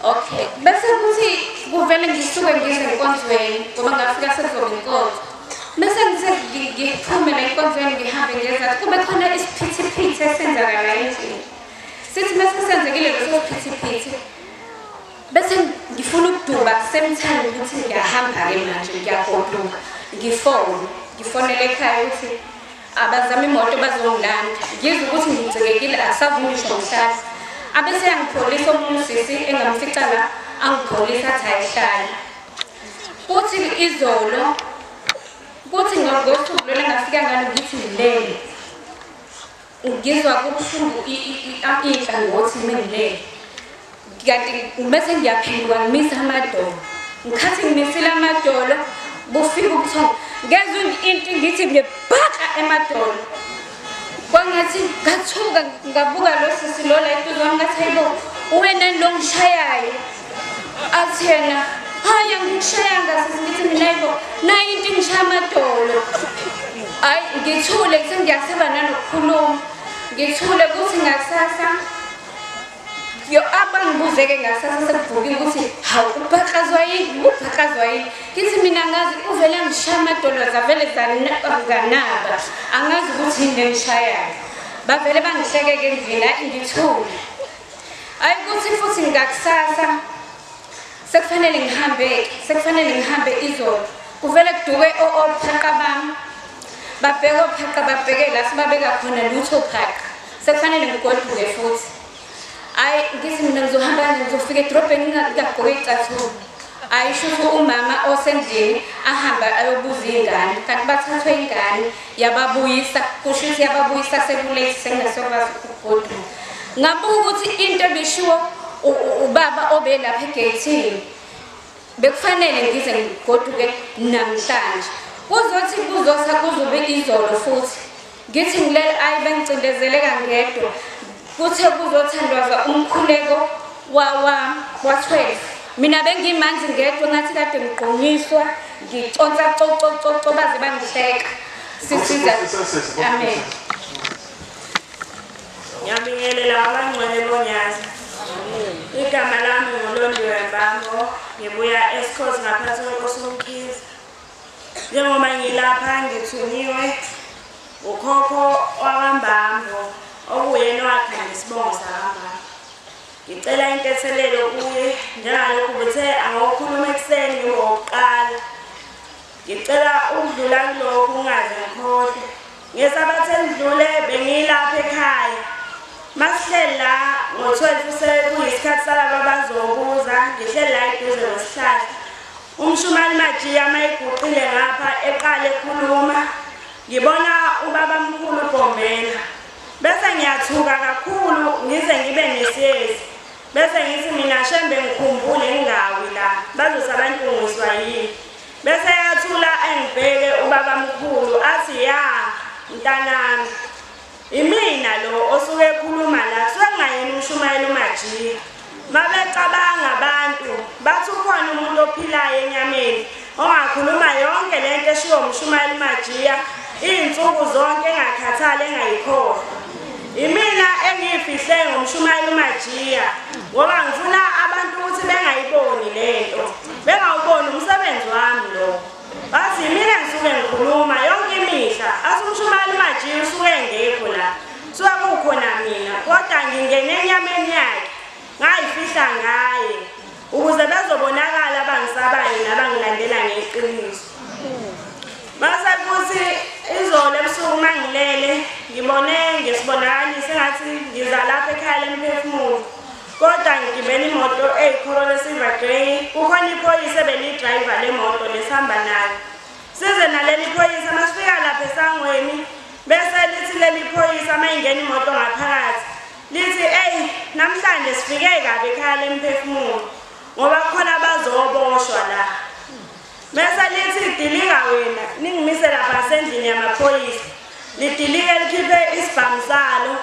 Okay, bese kuthi kuvele ngisuke ngize enkonzweni ngoba ngafika sekuzoba inkonzo. Bese ngiphume la enkonzweni ngihambe ngezathi kube khona isiphithiphithi esenzakala endlini. Sithi mase senzekile leso siphithiphithi, bese ngifuna ukuduba semthanda ukuthi ngiyahamba-ke manje ngiyagoduka. Ngifonele ekhaya ukuthi abazama imoto bazongilanda. Ngizwe ukuthi ngicikekile akusavumi ngisho ngihlala. Abese yangipholisa omunye usisi engamfica la, angipholisa athi ayihlali. Kuthi izolo, kuthi ngosuku lolu engafika ngalo ngithi ngilele. Ngizwa kubuhlungu inhlangothi mengilele. Kanti bese ngiyaphenduka ngimisa amadolo. Ngikhathi ngimisile amadolo, bufika ubuthongo. Ngezwa into ngithi ngibhaqa emadolo. Kwangathi ngathuka ngabuka lo sisi lo la eduze kwami ngathi hayibo wena lo ngishayayo. Athi yena hayi angikushayanga sisi, ngithi mina hayibo nayi into ingishaya amadolo. Hayi ngithule sengiyaseba nanokukhuluma. Ngithule kuthi ngakusasa yo abangibuze-ke ngakusasa sekuvukile ukuthi hawu ubhaqazwa yini, ubhaqazwa yini. Ngithi mina angazi, uvele angishaya amadolo zavele zanaba, angazi ukuthi yini engishayayo. Bavele bangihleke-ke endlini, hhayi ngithule. Hhayi kuthi futhi ngakusasa sekufanele ngihambe-ke, sekufanele ngihambe izolo. Kuvele kuduke ophaqa bami, babheke ophaqa babheke la sibabeka khona lutho phaqa. Sekufanele ngigoduke futhi. Hayi ngithi mina ngizohamba ngizofika edrobheni ngingagqoke icathulo. Hayi shuthi umama osendlini ahamba ayobuza ingane, kanti bathathwe ingane yababuyisa, kusho ukuthi yababuyisa sekulate sengingasakwazi ukugoduka. Ngabuka ukuthi into ebishiwo ubaba obelapha egeyithini bekufanele ngize ngigoduke namhlanje. Kuzothi kuzosa kuzobe izolo futhi. Ngithi ngilele ayi bengicindezeleka ngedwa. Kuthe kuzothandwaza umkhuleko wa 12. Mina bengimanzi ngedwa ngathi kade ngigqunyiswa, ngiconsa coco baze bangihleka. Sisiza. Amen. Ngiyabingelela abangcwele bonyazi. Igama lami nguLondiwe Mbambo, ngibuya eSikhozi ngaphansi kwenkosi uMkhize. Njengoba ngilapha ngithunyiwe ukhokho wakwaMbambo okuyena wakhe ngesibongo sakwaMbambo. Ngicela intethelelo kuye njengalokhu bethe angokhuluma ekuseni ngokuqala. Ngicela ukudlula kulokhu ungaze ngikhohlwe. Ngesabatha elidlule bengilapha ekhaya. Masihleli la ngo-12 sekuyisikhathi salaba abazobuza, ngihleli la eduze kwesihlahla. Umshumali Majiya mayiguqile ngapha eqale ekhuluma, ngibona ubaba mkhulu uBhombela. Bese ngiyathuka kakhulu ngize ngibe nesiyezi. Bese ngithi mina shembe ngikhumbule ngingawi la, bazothi abantu ngiswa yini. Bese yathula engibheke ubaba mkhulu athi ya mntanami, imina lo osuke ekhuluma la, kusuke kungayena umshumayeli uMajiya. Mabecabanga abantu bathi ukhona umuntu ophilayo enyameni ongakhuluma yonke lento eshiwo umshumayeli uMajiya iy'nsuku zonke engakhathali engayikhohlwa. Imina engiyifihle ngomshumayeli uMajiya ngoba ngifuna abantu ukuthi bengayiboni lento, bengawuboni umsebenzi wami lo. Bathi imina ngisuke ngikhuluma yonke imihla, athi umshumayeli uMajiya usuke engekho la, suke kukhona mina, kodwa ngingene enyameni yakhe ngayifihla ngaye ukuze bezobonakala abangisabayo nabangilandela ngeqiniso. Mase kuthi izolo ebusuku mangilele ngibone ngesibonakaliso engathi ngiza lapha ekhaya lemphefumulo. Kodwa ngigibele imoto eyiCorolla Silver Grey, kukhona iphoyisa ebelidrayiva le moto lesihamba nayo. Size naleli phoyisa masifika lapha esangweni, bese lithi leli phoyisa mayingena imoto ngaphakathi, lithi eyi namhlanje sifike kabi ekhaya lemphefumulo ngoba kukhona abazoboshwa la. Bese lithi dilika wena, ningimise lapha sendlini yamaphoyisa. Lidilike likhiphe isibhamu salo,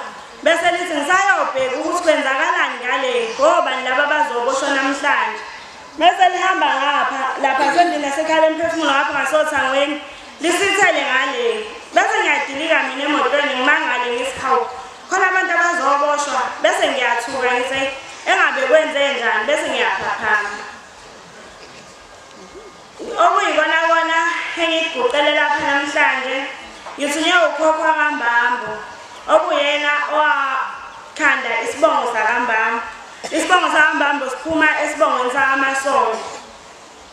bese lithi ngisayobheka ukuthi kwenzakalani ngale ngoba laba bazoboshwa namhlanje. Bese lihamba ngapha lapha sendlini yasekhaya lemphefumulo ngapha ngasothangweni, lisithele ngale. Bese ngiyadilika mina emotweni ngimangale ngithi hawu, khona abantu abazoboshwa. Bese ngiyathuka ngithi engabe kwenze njani, bese ngiyaphaphama. Okuyikona kona engikuguqele lapha namhlanje, ngithunywe ukhokho kaMbambo, okuyena owakhanda isibongo sakaMbambo. Isibongo sakaMbambo siphuma esibongweni sakaMasondo.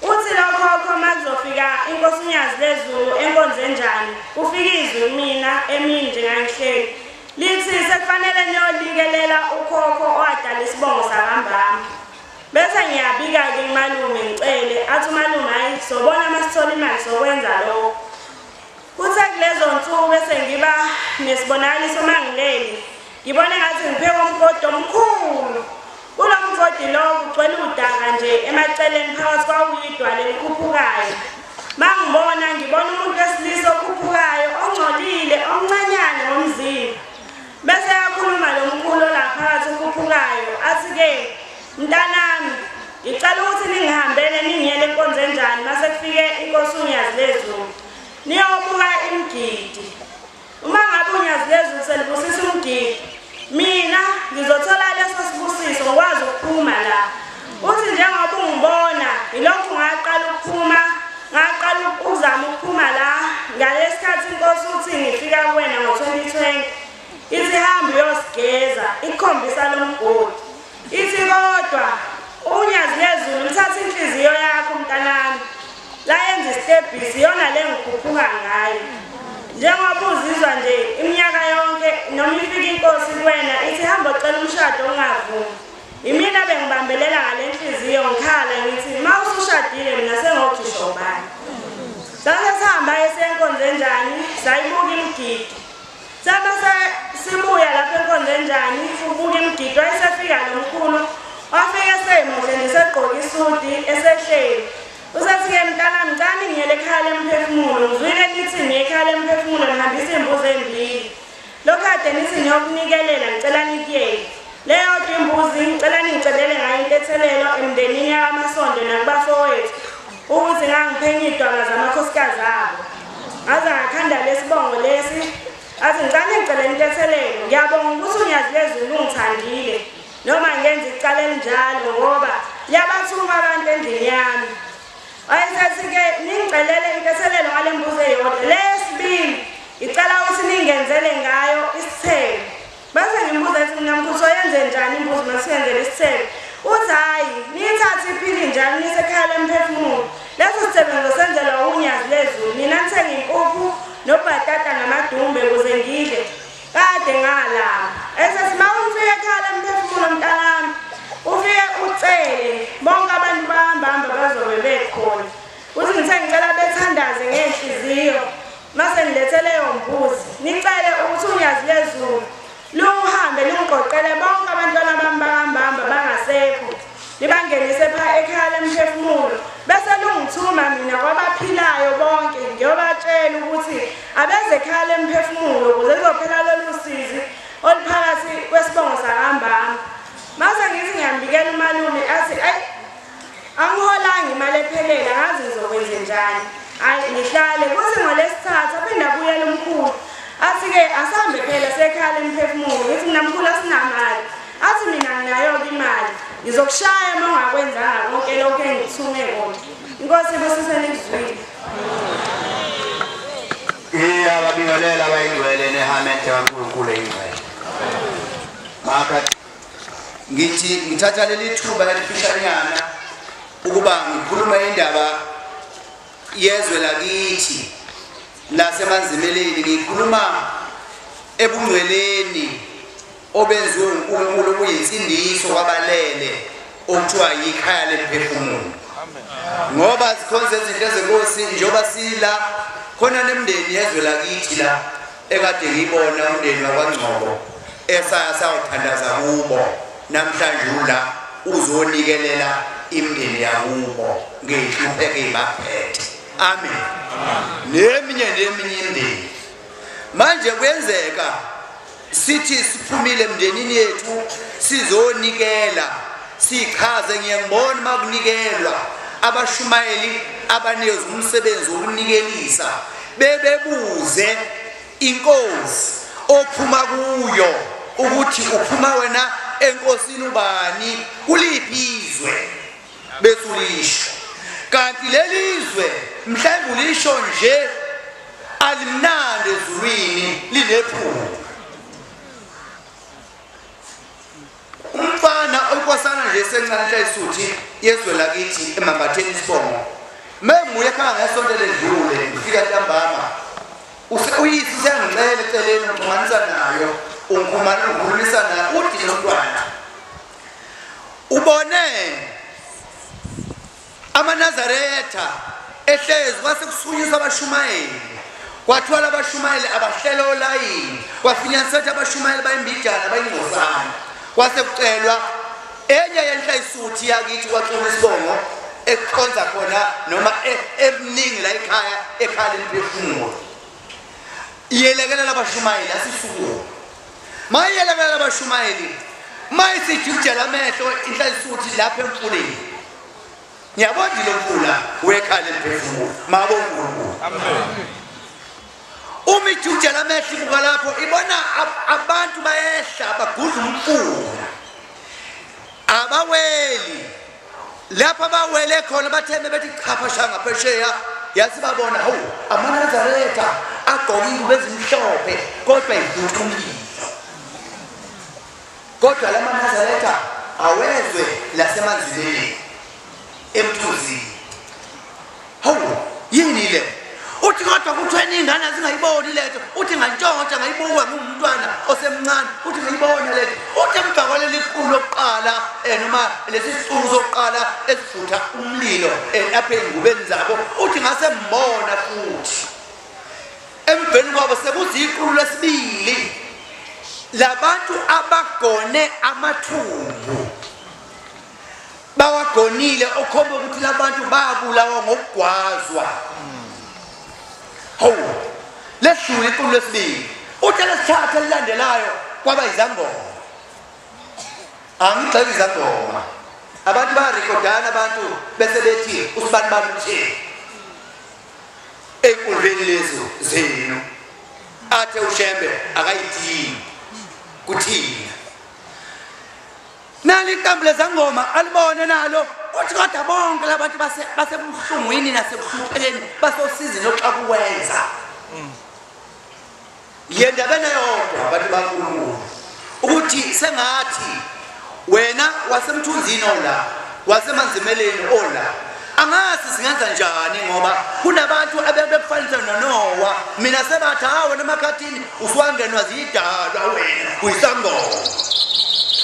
Uthi lo khokho makuzofika inkosi uNyazi lezulu enkonzo enjani, kufika izwi kumina emini njengangihleli, lithi sekufanele niyolikelela ukhokho owadala isibongo sakaMbambo. Bese ngiyabika-ke kumalume ngicele, athi umalume hhayi sobona uma sithola imali sokwenza lokho. Kuthe kulezo nsuku bese ngiba nesibonakaliso mangilele, ngibone ngathi ngipheka umgodi omkhulu. Kulo mgodi lo kugcwele udaka nje emaceleni, phakathi kwawuyidwala elikhuphukayo. Mangibona ngibona umuntu wesilisa okhuphukayo, ongcolile, omncanyane ngomzimba. Bese yakhuluma lo mkhulu la phakathi okhuphukayo, athi-ke mntanami, ngicela ukuthi ningihambele ningiyele enkonzo enjani mase kufike inkosi uNyazi lezulu, niyobuka imigidi. Uma ngabe uNyazi lezulu selibusisa umgidi, mina ngizothola leso sibusiso ngikwazi ukuphuma la. Uthi njengoba ungibona yilokhu ngaqala ukuphuma, ngaqala ukuzama ukuphuma la ngalesikhathi inkosi uthi ngifika kuwena ngo-2020, ithi hamba uyosigeza, ikukhombisa lo mgodi. Ithi kodwa uNyazi lezulu lithatha inhliziyo yakho mntanami, la yenza isitebhisi iyona le ngikhuphuka ngayo. Njengoba uzizwa nje iminyaka yonke noma ifika inkosi kuwena ithi hamba ucela umshado ungavumi, imina bengibambelela ngale nhliziyo ngikhala ngithi ma usushadile mina sengokhishwa ubani. Sase sihamba esiyenkonzo enjani, sayibuka imigidi. Saba sibuya lapha enkonzo enjani, ubuka imigidi, wayesefika lo mkhulu, wafika esemuhle nje segqoke isudi esehleli. Usethi-ke mntanami ngicela ngiyele ekhaya lemphefumulo, ngizwile nithi niye ekhaya lemphefumulo nihambisa iy'mbuzi ey'mbili. Lokhu kade nithi niyokunikelela ngicela nikuyeke. Leyodwa imbuzi ngicela ningicelele ngayo intethelelo emndenini yakwaMasondo nakubafowethu ukuthi ngangiphenya iy'dwaba zamakhosikazi abo. Ngaze ngakhanda lesibongo lesi, athi ngicela ningicele intethelelo. Ngiyabonga ukuthi uNyazi lezulu ungithandile noma ngenza icala elinjalo ngoba liyabathuma abantu endlini yami. Wayesethi-ke ningicelele intethelelo ngale mbuzi eyodwa. Lesibili ngicela ukuthi ningenzele ngayo isithelo. Bese ngimbuza ethi mina mkhulu soyenze njani imbuzi masiyenzele isithelo? Uthi hhayi, niyithathe iphili njani niyise ekhaya lemphefumulo. Leso sithelo ngizosenzelwa uNyazi lezulu, nina nithenge impuphu nobhatata namadumbe ukuze ngidle. Kade ngalamba. Esethi ma ufike ekhaya lemphefumulo mntanami, ufike ucele bonke abantu bahambahamba bazobe bekhona. Uthi ngithe ngicela bethandaze ngenhliziyo mase nilethe leyo mbuzi, nicele ukuthi uNyazi lezulu luhambe lungiqoqele bonke abantwana bami bakambamba bangasekho, libangenise pha ekhaya lemphefumulo. Bese lungithuma mina kwabaphilayo bonke ngiyobatshela ukuthi abeze ekhaya lemphefumulo ukuze kuzophela lolu sizi oluphakathi kwesibongo sakaMbambo. Mase ngithi ngiyambikela umalume athi ayi angiholanga imali ephelele, angazi ngizokwenze njani. Hayi ngihlale kuthi ngolesithathu aphinde abuyele umkhulu, athi-ke asihambe phela sekhaya lemphefumulo. Ngithi mina mkhulu asinamali. Athi mina nginayo-ke imali, ngizokushaya uma ungakwenzanga konke lokhu engithume kona. Inkosi ibusise nikuzwile. Iyababingelela abayingcwele nehamente kaNkulunkulu eyingcwele. Maka ngithi ngithatha leli thuba elifishanyana ukuba ngikhulume indaba yezwe lakithi laseManzimeleni. Ngikhuluma ebungcweleni obenziwe uNkulunkulu kuyinsindiso kwabalele okuthiwa yikhaya lemphefumulo. Ngoba sikhonze izinto ezenkosi njengoba sila khona nemndeni yezwe lakithi la ekade ngibona umndeni wakwaNgcobo esaya sawuthandaza kubo namhlanje ula uzonikelela imndeni yakubo ngehlupheke ibaphethe. Amen. Neminye imindeni manje kuyenzeka sithi siphumile emndenini yethu sizonikela sichaze. Ngiyembona makunikelwa abashumayeli abanikeza umsebenzi wokunikelisa bebebuze inkosi ophuma kuyo ukuthi uphuma wena enkosini ubani kuliphi izwe bese ulisho. Kanti lelizwe mhlawumbe ulisho nje alimnandi ezulwini linephunga. Umfana onkosana nje sencane hlayisuthi yezwe lakithi emambatheni isibongo menguye ekhaya ngesonto ledlule ngifika ntambama uyisi sengicela eceleni ngixhumanisa nayo ungikhulumana ngikhulumisa nayo uthi nomntwana ubone amaNazaretha ehlezi kwase kusunyiswa abashumayeli kwathwala abashumayeli abahlela olayini kwafinyaniswa abashumayeli bayimbijana bayingcosana kwase kucelwa enye yenhlayisuthi yakithi kwaXulu isibongo ekhonza khona noma eminingi la ekhaya ekhala imphefumulo iyelekelela abashumayeli asisukume mayiyelekelela abashumayeli mayisijikijela amehlo inhlayisuthi lapha emfuleni. Ngiyabona lo mfula wekhala imphefumulo mabo uNkulunkulu. Amen. Uma ijikijela amehlo ibuka lapho ibona abantu bayehla bagudla umfula abaweli lapha abawele khona bathembe bethi chapha ngaphesheya yazi babona hawu amaNazaretha agqoke ingubo ezimhlophe kodwa ivutha umlilo. Kodwa la maNazaretha awezwe lasemanzini emthunzini. Hawu yini le? Uthi kodwa kuthiweni ingane azingayiboni letho, uthi ngantshontsha ngayibuka ngumntwana osemncane, uthi ngiyibona letho. Uthi emva kwaleli qulu lokuqala noma lesi sicuku sokuqala esivutha umlilo lapha ey'ngubeni zabo, uthi ngase mbona futhi. Emveni kwabo sekuziqulu lesibili labantu abagone amathumbu bawagonile okhomba ukuthi labantu babulawa ngokugwazwa. Hawu lehlule iqulu lesibili. Uthi lesithathu elilandelayo kwaba izangoma. Angigxeki izangoma, abantu bayarekhodana abantu bese bethi usibani bani uthini ey'nkundleni lezo zenu athe uShembe akayidingi kuthina. Nali iqembu lezangoma alibone nalo uthi kodwa bonke labantu basebuhlungwini nasekuhluphekeni basosizini loxa kuwenza. Yendabeni eyodwa abantu baNkulunkulu ukuthi sengathi wena wasemthunzini ola wasemanzimeleni ola angazi singenza njani ngoba kunabantu abebekufanisa noNowa. Mina sebathi hawe namakhathini usuwangenwa zidalwa wena uyisangoma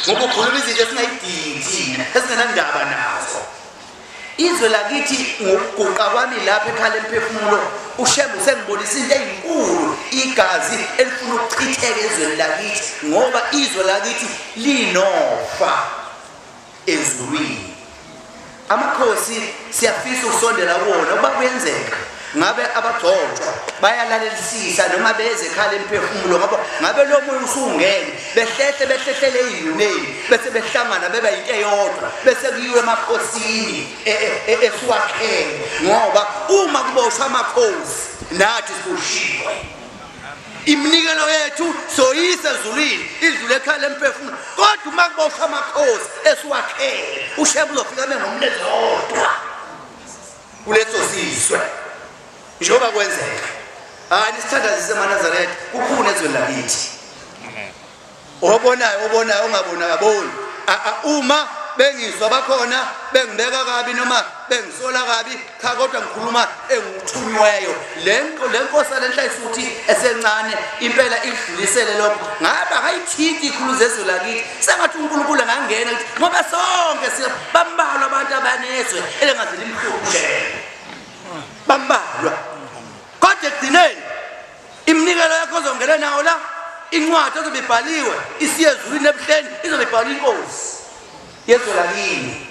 ngoba ukhuluma izinto esingayidingi thina esingenandaba nazo. Izwe lakithi ngokuguqa kwami lapha ekhala emphefumulo uShembe usengibonisa into eyinkulu, igazi elifuna ukuchitheka ezweni lakithi ngoba izwe lakithi linofa ezulwini. Amakhosi siyafisa ukusondela kuwona ukuba kuyenzeka ngabe abagcotshwa bayalalelisisa noma beze ekhala emphefumulo ngoba ngabe lo moya usungene behlehle behlehlele ey'nduneni bese behlangana beba yinto eyodwa bese kuyiwe emakhosini esiwakhele ngoba uma kuboshwa amakhosi nathi siboshiwe. Iminikelo yethu soyise ezulwini idlule ekhala emphefumulo kodwa uma kuboshwa amakhosi esiwakhele uShembe uzofika ngomlenze wodwa kuleso sizwe njengoba kwenzeka. Hayi nisithandazise emaNazaretha kukhona ezweni lakithi. Obonayo obonayo ongabonayo aboni. Uma bengizwa bakhona bengibeka kabi noma bengisola kabi, cha kodwa ngikhuluma engithunyweyo. Le nkosi lenhlayisuthi esencane impela idlulisele lokho, ngabe akayithinti ikhulu zezwe lakithi. Sengathi uNkulunkulu angangena kithi, ngoba sonke bambalwa abantu abanezwe elengaze limhluphe, bambalwa. Kodwa ekugcineni iminikelo yakho ozongena nawo la, incwadi ezobe ibhaliwe isiye ezulwini ebuhleni, izobe ibhaliwe inkosi yezwe lakini.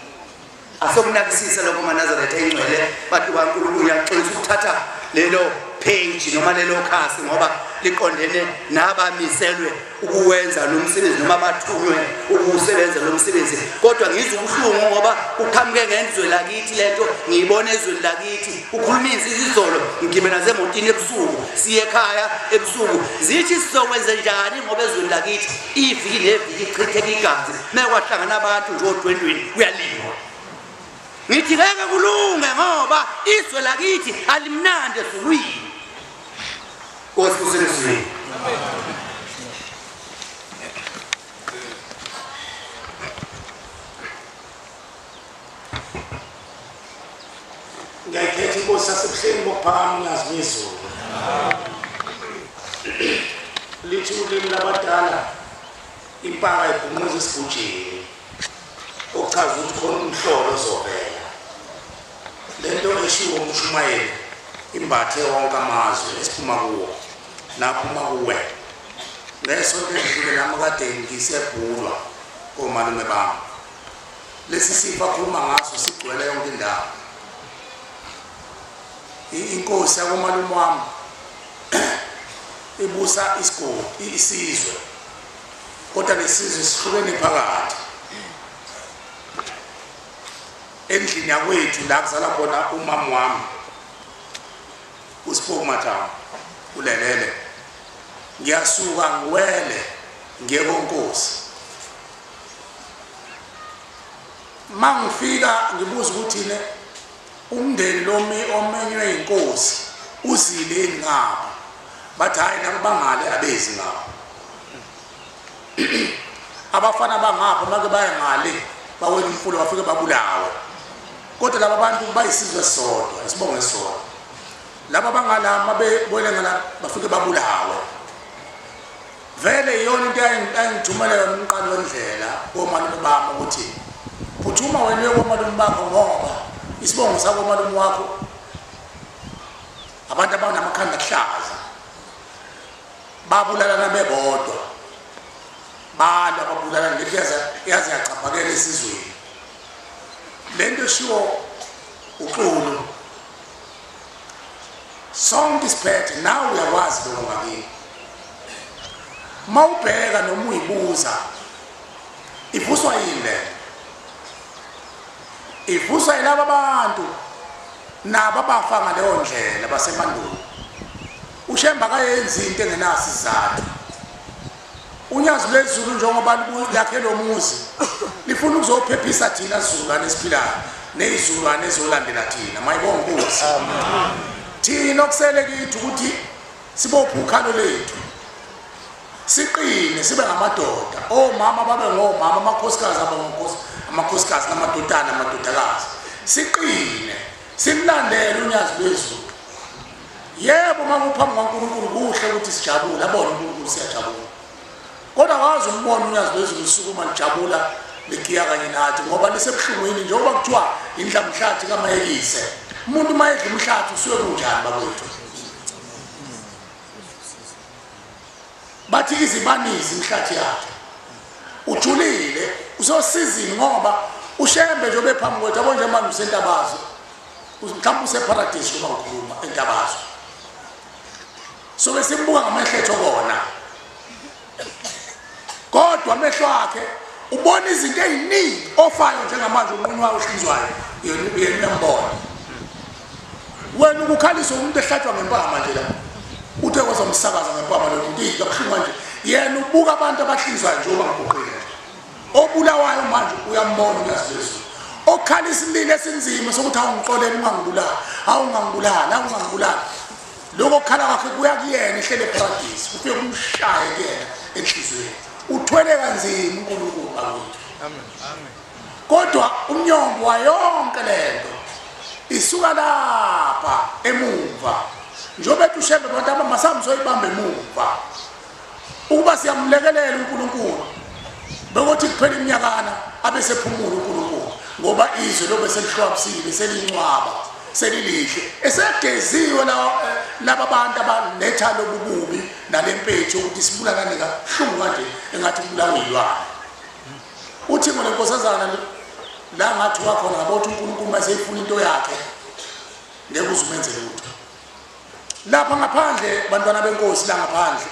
Asokunakisisa lokho maNazaretha ingcwele, bantu baNkulunkulu. Ngiyaxolisa ukuthatha lelo page noma lelo khasi ngoba liqondene nabamiselwe ukuwenza lo msebenzi noma bathunywe ukusebenza lo msebenzi. Kodwa ngizwa ubuhlungu ngoba uqhamuke ngenzwe lakithi lento, ngiyibona ezweni lakithi. Ukhuluma izolo ngigibela nasemotini ebusuku, siye ekhaya ebusuku, zithi sizokwenze njani ngoba ezweni lakithi iviki neviki ichitheka igazi, mekwahlangana abantu nje odwendweni kuyaliwa. Ngithi ngeke kulunge ngoba izwe lakithi alimnandi ezulwini. Nkosi kusezulwini. Ngiyayikhetha inkosi yasebuhleni bokuphakama uNyazi lwezulu. Lithi ulimi labadala impaka ibhunquza esigujini, okuchaza ukuthi khona umhlolo ozovela. Lento eshiwo umshumayeli imbathe wonke amazwe esiphuma kuwo naphuma kuwe. Ngesonto edlule nami kade ngisebhulwa komalume bami. Lesi sifo akhuluma ngaso sigcwele yonke indawo. Inkosi yakomalume wami ibusa isigodi, isizwe, kodwa lesizwe sihlukene phakathi. Endlini yakwethu la kuzala khona umama wami uSipho Mathamu ulelele, ngiyasuka ngiwele ngiye konkosi. Mangifika ngibuza ukuthi ne umndeni lomi omenywe inkosi uzile ngapha, bathi hayi nabo bangale abezi ngapha. Abafana bangapha make baye ngale bawela umfula bafike babulawe. Kodwa laba bantu bayisizwe sodwa, isibongo sodwa. Laba bangalama bebwele ngala bafike babulawe. Vele iyona into engithumela yona umqali wendlela komalume bami ukuthi phuthuma wena uye komalume bakho ngoba isibongo sakomalume wakho abantu abanamakhanda kuhlaza babulalana bebodwa, balwa babulalana ngento yaze yachaphakela esizweni. Lento eshiwo uXulu sonke isiphethe, nawe uyakwazi lokho ngakini. Mawubheka noma uyibuza ivuswa yini le? Ivuswa yilaba bantu nabo abafa ngaleyo ndlela basemandulo. uShembe akayenzi into engenaso isizathu. UNyazi lwezulu njengoba lakhe lo muzi lifuna ukuzophephisa thina sizukulwane esiphilayo nezizukulwane ezizolandela thina. Mayibonge Nkosi. Thina okusele kithi ukuthi sibophe ukhalo lethu, siqine, sibe ngamadoda. Omama babe ngomama, amakhosikazi abe amakhosikazi, namadodana amadodakazi. Siqine, simlandele uNyazi lwezulu. Yebo, uma kuphambi kwaNkulunkulu kuhle ukuthi sijabule, abone uNkulunkulu siyajabula. Kodwa wazi umbona uNyazi lwezulu sukuma lijabula ligiya kanye nathi ngoba lisebuhlungwini, njengoba kuthiwa indlamhlathi kaMayekise. Umuntu uma edla umhlathi usuke kunjani bakwethu? Bathi izibanizi imhlathi yakhe. Ujulile, usosizini ngoba uShembe nje obephambi kwethu, yabo nje manje usentabazwe. Mhlawumbe useparadise uma ukhuluma entabazwe. Sobe simbuka ngamehlo ethu kona. Kodwa amehlo akhe ubona izinto eziningi ofayo njengamanje unqunywayo uhlinzwayo, yena uyambona. Wena ukukhalisa umuntu ehlatshwa ngempama nje la. Uthe kwazomsakaza ngempama lo muntu kabuhlungu manje. Yena ubuka abantu abahlinzwayo njengoba ngiguqile. Obulawayo manje uyambona uNyazi lwezulu. Okhala isililo esinzima sokuthi awungixolele ungangibulali, awungangibulali, awungangibulali. Lokho kukhala kwakhe kuya kuyena ehlele eparadise, kufike kumshaye kuyena enhliziyweni. Uthwele kanzima uNkulunkulu bakwethu. Amen. Amen. Kodwa umnyombo wayonke lento isuka lapha emuva. Njengoba ethi uShembe abantu abamasambi soyibamba emuva. Ukuba siyamlekelela uNkulunkulu. Bekuthi kuphela iminyakana abesephumula uNkulunkulu ngoba izwe lobe selihlwabisile selincwaba selilihle esegeziwe laba bantu abaletha lobububi nalempethu ukuthi sibulalane kahlungu kanje engathi kubulawa izilwane. Uthi ngole nkosazana la ngathi wakhona ngabothi uNkulunkulu maseyifuna into yakhe ngeke uzumenze lutho. Lapha ngaphandle bantwana benkosi la ngaphandle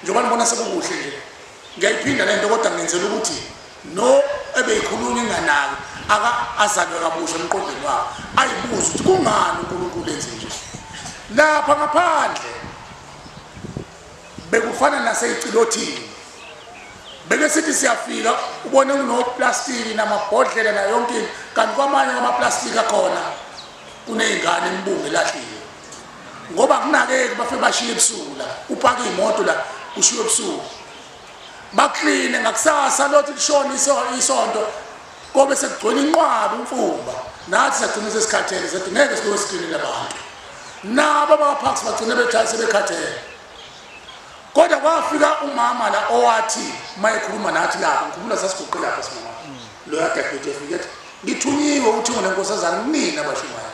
njengoba nibona sekukuhle nje ngiyayiphinda lento kodwa ngenzela ukuthi no ebeyikhuluma inganaki aka azalwe kabusha emqondweni wakhe ayibuze ukuthi kungani uNkulunkulu enze nje. Lapha ngaphandle bekufana naseyicilothini, beke sithi siyafika ubone kunoplastiki namabhodlela nayo yonke into, kanti kwamanye amaplastiki akhona kuney'ngane embungu elahliwe ngoba kunakeki bafike bashiye ebusuku la upake imoto la ushiye ebusuku bakline ngakusasa lothi lishona isonto kobe sekugcwele inqwaba imfumba. Nathi sagcina sesikhathele sathi ngeke siloke siklinile abantu nabo abakaParks bagcine bethathe sebekhathele. Kodwa kwafika umama la owathi mayekhuluma nathi lapho ngikhumbula sasiguqe lapha simama lo yadadewethu efike ethi ngithunyiwe uthi ngonenkosazana kunina abashumayela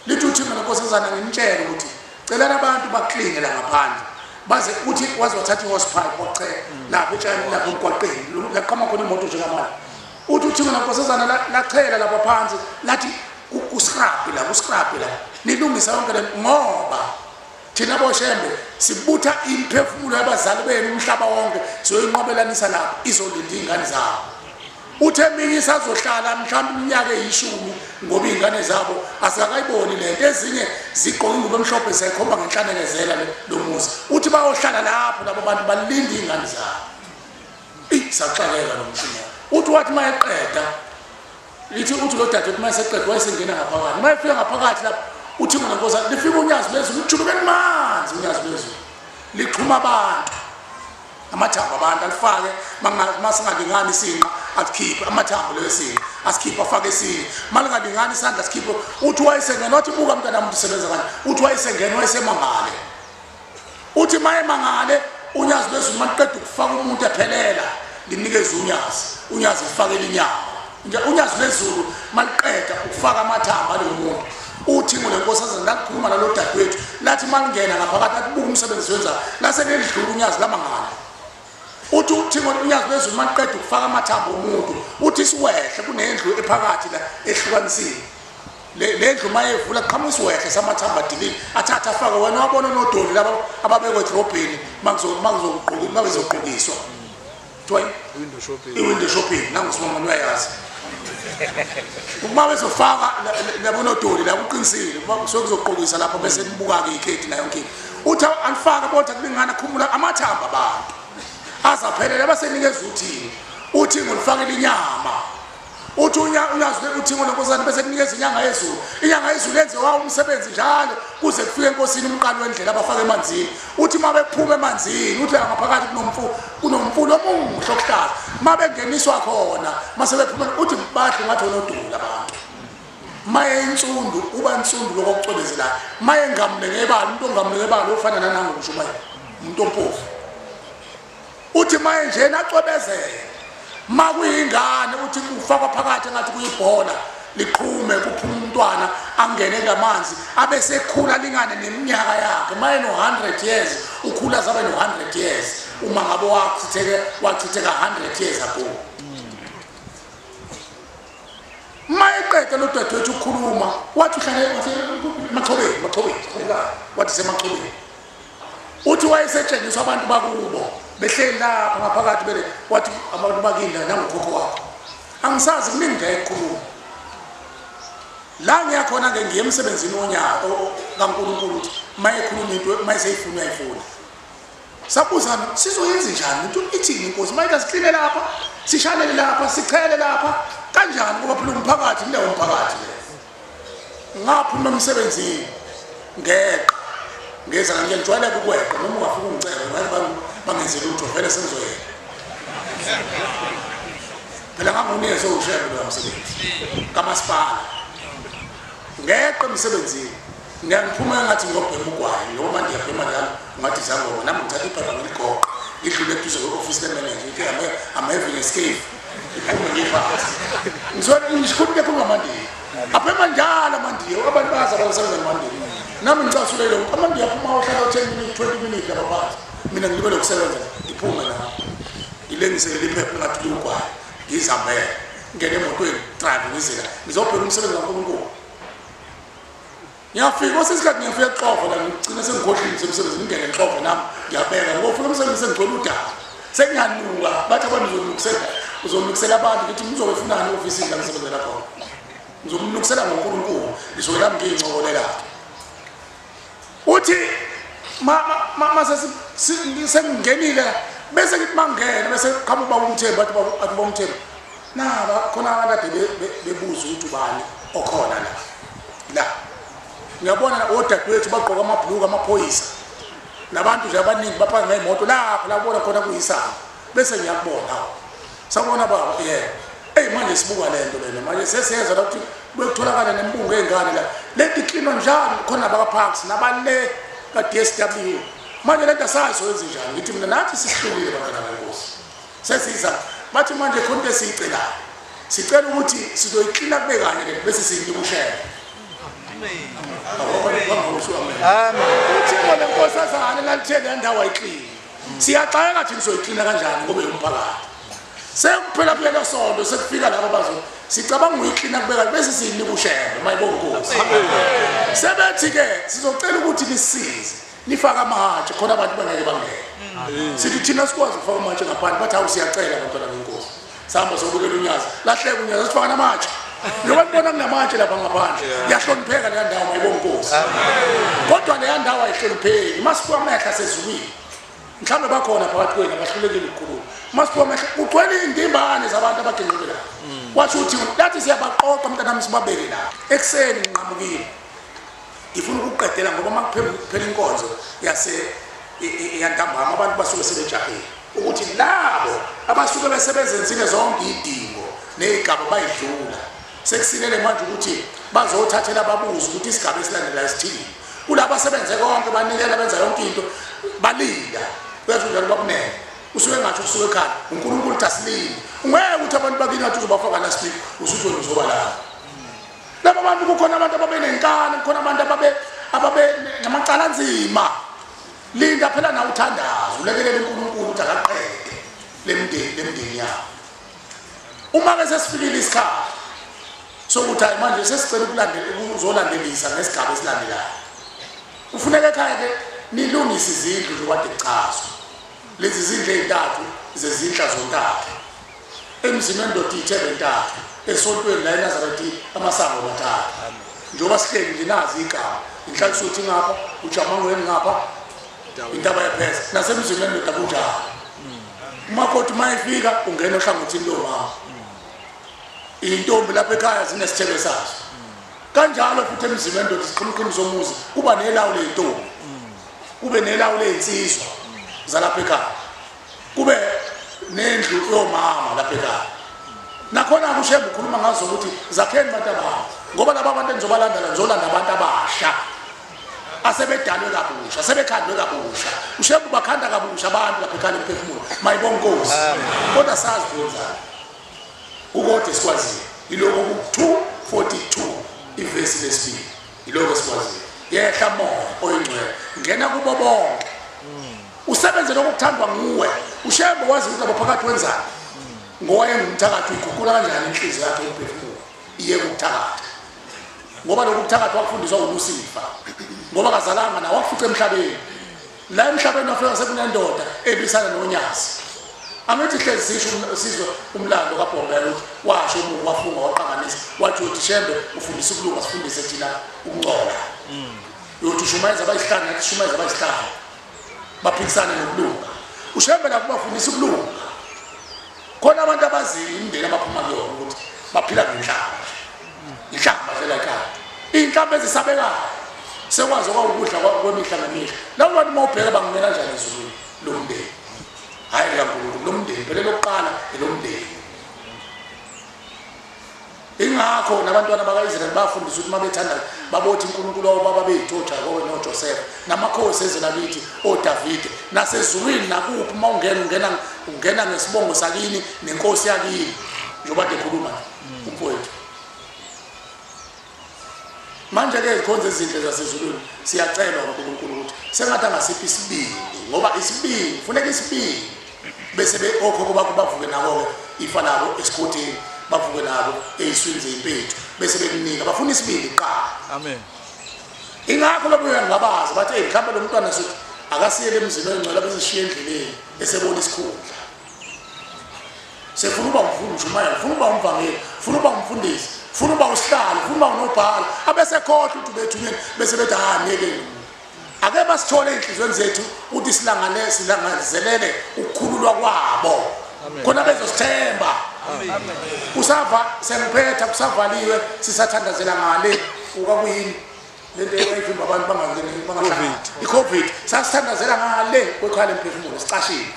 lithi uthi ngonenkosazana ngimtshele ukuthi celana abantu bakline la ngaphandle baze uthi waze wathatha i-horsepipe wache lapha etshani lapha emgwaqeni laqhama khona imoto njengamanje. Uthi uthi ngonenkosazana lachela lapha phansi lathi kuscrap la kuscrap la nilungisa yonke le ngoba thina boShembe sibutha imphefumulo yabazali benu umhlaba wonke siyoyinqobelanisa lapho izolinda iy'ngane zabo. Uthe eminye isazohlala mhlawumbe iminyaka eyishumi ngoba iy'ngane zabo asikakayiboni lento, ezinye zigqoke ingubo emhlophe ziyayikhomba ngenhlanekezela lo muzi. Uthi bayohlala lapho labo bantu balinde iy'ngane zabo. Eyi saxakeka lo mshini. Uthi wathi uma eqeda lithi uthi lo dadewethu uma eseqeda wayesengena ngaphakathi, uma efika ngaphakathi lapho uthi mina nkosana lifika unyazi lwezulu lijulukeni manzi unyazi lwezulu lixhuma abantu amathambo abantu alifake masingalingani isinqa asikhiphe amathambo leyo sinqa asikhiphe afake esinye malingalingani isandla asikhiphe. Uthi wayesengena wathi buka mntana muntu usebenza kanje. Uthi wayesengena wayesemangale. Uthi mayemangale unyazi lwezulu maliqeda ukufaka umuntu ephelela linikeze unyazi, unyazi lifakele inyawo. Unyazi lwezulu maliqeda ukufaka amathambo alo muntu. Uthi ngolenkosazana lakhuluma nalo dadewethu lathi malingena ngaphakathi athi buka umsebenzi wenzayo lase lelidlula unyazi lamangala. Uthi uthi unyazi lwezulu maliqeda ukufaka amathambo omuntu uthi isiwehle kunendlu ephakathi la ehlukanisile le ndlu mayevula qhamuka isiwehle samathambo adilile athatha afake. Wena wabona nodoli laba ababekwe edrobheni makuzogqoka mabezogqokiswa kuthiwa window shopping, i-window shopping nangusimama uyayazi uma bezofaka labonodoli la kuqinisile kusuke kuzogqokisa lapho bese nibuka-ke iketi nayo yonke into. Uthi alifake bodwa kulingana khumula amathambo abantu azaphelele basenikeza uthini uthi ngolifakela inyama. Uthi unyazi uthi ngolenkosana bese kunikeza inyanga yezulu, inyanga yezulu yenze wawo umsebenzi njalo kuze kufike enkosini umqali wendlela abafake emanzini. Uthi uma bephuma emanzini uthi ngaphakathi kunomfula omuhle okuhlaza uma bengeniswa khona mase bephuma uthi bahle ngathi onodula abantu. Maye insundu uba insundu lokho okucwebezelayo, maye ngamuleke ebala umuntu ongamuleke ebala ofana nanangu ngishumayela umuntu ompofu. Uthi maye njena acwebezele makuyingane uthi kufakwa phakathi ngathi kuyibhola liqhume kuphume umntwana angene ngamanzi abesekhula lingane neminyaka yakhe. Maye no 100 years ukhula zabe no 100 years uma ngabe wachitheka 100 years ago. Mayeqeda lo dadewethu ukukhuluma wathi uhlale wathi Machobeni Machobeni wathi seMachobeni. Uthi wayesetshengiswa abantu bakubo behleli lapha ngaphakathi bele wathi abantu bakini nangokhokho wakho angisazi kuningi nje ekhuluma la ngiyakhona ke ngiye emsebenzini wonyaka kaNkulunkulu uthi mayekhuluma into mayeseyifuna uyayifuna. Sabuzana sizoyenza njani into ithini inkosi mayike sikline lapha sishanele lapha sichele lapha kanjani ngoba phela umphakathi kuleyo mphakathi le. Ngaphuma emsebenzini ngeqa ngeza ngiyajwayela ukweqa noma ungafika ungicela ngeke bangenze lutho vele sengizoyeka. Phela ngangunikeze uShembe lo msebenzi kamasipala. Ngeqe emsebenzini ngiyaphuma ngathi ngiyobhema ugwayi noma ngiyabhema njalo ngathi zangoma nami ngithatha iphepha ngiligoqa ngidlule eduze kwe-office le-manager ngithi I'm having a escape ngiphume ngiyiphathe ngizona ngishikhulule khuluma amandiya abhema njalo amandiya abantu bayazi abasebenza namandiya nami ngicasulele amandiya aphuma ohlala 10 minutes 20 minutes lapha phansi mina ngilibele ukusebenza ngiphume nami ngilengise leli phepha ngathi liwugwayi ngizihambele ngene emotweni drive ngizela ngizobheka umsebenzi kaNkulunkulu. Ngiyafika osesikhathi ngiyafika exova la ngigcina sengikhohlile emsebenzini ngingene exova nami ngiyabeka ngofika emsebenzini sengigcwele udaba sengiyanuka bathi abantu uzonukisela abantu ngithi ngizobe funani e-ofisini la ngisebenzela khona ngizomnukisela ngoNkulunkulu ngisuke nami ngiyincokolela. Uthi ma sengingenile bese ngithi mangena bese qhamuka ubaba uMthembu bathi baba uMthembu naba khona abantu kade bebuza ukuthi ubani okhona la ngiyabona odadewethu bagqoka amabhuluku amaphoyisa nabantu nje abaningi baphaka ngeyimoto lapha labona khona kuyisango bese ngiyakubona sabona baba yebo eyi manje sibuka le nto lena manje sesiyeza la ukuthi bekutholakala nembungu ey'ngane la lento iklinwa njalo khona baka-parks nabale ka-DSW manje lento asazi soyenze njani ngithi mina nathi sihlulile bantwana benkosi sesiza bathi manje khona into esiyicelayo sicela ukuthi sizoyiklina kube kanye le bese siyinika uShembe. Uthi le nkosazana lalithe le ndawo ayiklini siyaxakeka thina soyiklina kanjani ngoba yomphakathi sekuphela phela sonto sekufika laba bazo sicabanga uyiklina kube kanye bese siyinika uShembe mayibonga inkosi. Sebethi ke sizocela ukuthi nisize nifake amahatshe khona abantu bangeke bangene sithi thina sikwazi ukufaka amatshe ngaphandle bathi hawu siyacela bantwana benkosi sihamba sobukela unyazi lahleka unyazi sifaka namatshe njengoba nibona kunamatshe lapha ngaphandle iyahlonipheka leya ndawo mayibonga inkosi kodwa leya ndawo ayihlonipheki masiphiwa amehla sezulwini mhlawumbe bakhona phakathi kwenu abahlulekile ukukhuluma masiphiwa amehla kugcwele iy'ndimbane zabantu abagenqile lapha washo ukuthi lathi siyabaqoqa mntanami sibabeke lapha ekuseni nginqamukile ngifuna ukuqedela ngoba uma kuphela inkonzo yase yantambama abantu basuke sebejahile ukuthi labo abasuke besebenzisile zonke idingo nezigaba bayidlula sekusilele manje ukuthi bazothathela ababuzi ukuthi isigaba esilandelayo sithini kulabo asebenze konke banikela benza yonke into balinda kuyasho njalo bakunene usuke ngathi usuke ekhaya uNkulunkulu uthi asilinde ungeke ukuthi abantu bakini ngathi uzobafaka last week usuthi wena uzoba lapha laba bantu kukhona abantu ababenenkani kukhona abantu ababe namacala anzima linda phela nawe uthandaza ulekelele uNkulunkulu ukuthi akaqede lemndeni yakho uma ke sesifikile isikhathi sokuthi hayi manje sesicela ukulandela uzolandelisa ngesigaba esilandelayo kufuneka ekhaya ke nilungise izindlu njengoba kuchazwa lezi zindlu ezintathu zezinhla zontathu emzini wendoda ithebe entathu esontweni la eNazaretha amasango amathathu njengoba sihleli nje nazi igama inhlanhla ngapha ujamangweni ngapha intaba yephesa nasemzini wendoda kunjalo umakoti uma efika ungena ohlangothini lomama intombi lapha ekhaya zinesithebe sazo kanjalo futhi emzini wendoda isiqhumqhumu somuzi kuba nelawu ley'ntombi kube nelawu ley'nsizwa zalapha ekhaya kube nendlu yomama lapha ekhaya nakhona kuShembe ukhuluma ngazo ukuthi zakheni abantu abasha ngoba laba abantu engizobalandela ngizolanda abantu abasha asebedalwe kabusha asebekhandwe kabusha uShembe bakhanda kabusha abantu lapha ekhaya emphefumulo mayibonga inkosi kodwa sazi kwenzani kukodwa esikwaziyo yiloko ku 242 ivesi lesibili yiloko esikwaziyo yehla moya oyingcwele ngena kubo bonke usebenze lokho kuthandwa nguwe uShembe wazi ukuthi abaphakathi wenzani ngowayengumthakathi uyiguqula kanjani inhliziyo yakhe yomphefumulo iye kukuthakatha ngoba lokhu kuthakatha wakufundiswa uLucifer ngoba kazalanga nawe wakufica emhlabeni la emhlabeni wafika sekunendoda elwisana nonyazi angithi hlezi sisho sizwe umlando kaBhombela ukuthi washo umuntu wafunga waqanganisa wathi uthi Shembe ufundisa ukulunga sifundise thina ukungcola uyothi ushumayeza abayisihlanu nathi sishumayeza abayisihlanu baphikisane nokulunga uShembe lapho bafundisa ukulunga khona abantu abaziyo imindeni abaphuma kuyona ukuthi baphila ngenhlamba inhlamba nje la ekhaya iy'nhlamba ezisabekayo sekwazi kwawukudla kwemihla ngemihla labo bantu uma ubheka bangena kanjani ezulwini lo mndeni hhayi likaNkulunkulu lo mndeni phela elokuqala elomndeni Ingakho nabantwana bakaIsrael bafundiswa ukuthi mabethanda babothi uNkulunkulu wabo baba bethu oJakobe noJoseph namakhosi ezelakithi oDavide nasezulwini nakuphi uma ungena ungena ngesibongo sakini nenkosi yakini njengoba ekhuluma umfowethu. Manje ke izikhonzo ezinhle zasezulwini siyacelwa uNkulunkulu ukuthi sengathi angasiphi isibindi, ngoba isibindi funeka isibindi bese okhokho bakho bavuke nako ke ifa labo esikhotheni, bavuke nabo eyiswini zeyimpethu bese bekunika, bafuna isibindi kuqala. Amen. Ingakho babuye ngabaza bathi hey mhlawumbe lo mntwana sithi akasiyele emzini oyingcwele bese sishiye endleleni esebona isikhundla. Sefuna uba umfundisi, ufuna uba umvangeli, ufuna uba umfundisi, ufuna uba usihlalo, ufuna uba unobhala, abese khohlwa ukuthi bethunyeni bese bethi ha ngeke. Ake basithole enhlizweni zethu ukuthi silangane silangazelele ukukhululwa kwabo. Khona bezosithemba. Kusava sengiphetha kusavaliwe sisathandazela ngale ukakuyini lento eyivimba abantu bangangeni bangahlangani iCovid sasithandazela ngale kwekhala emphefumulo sicashile.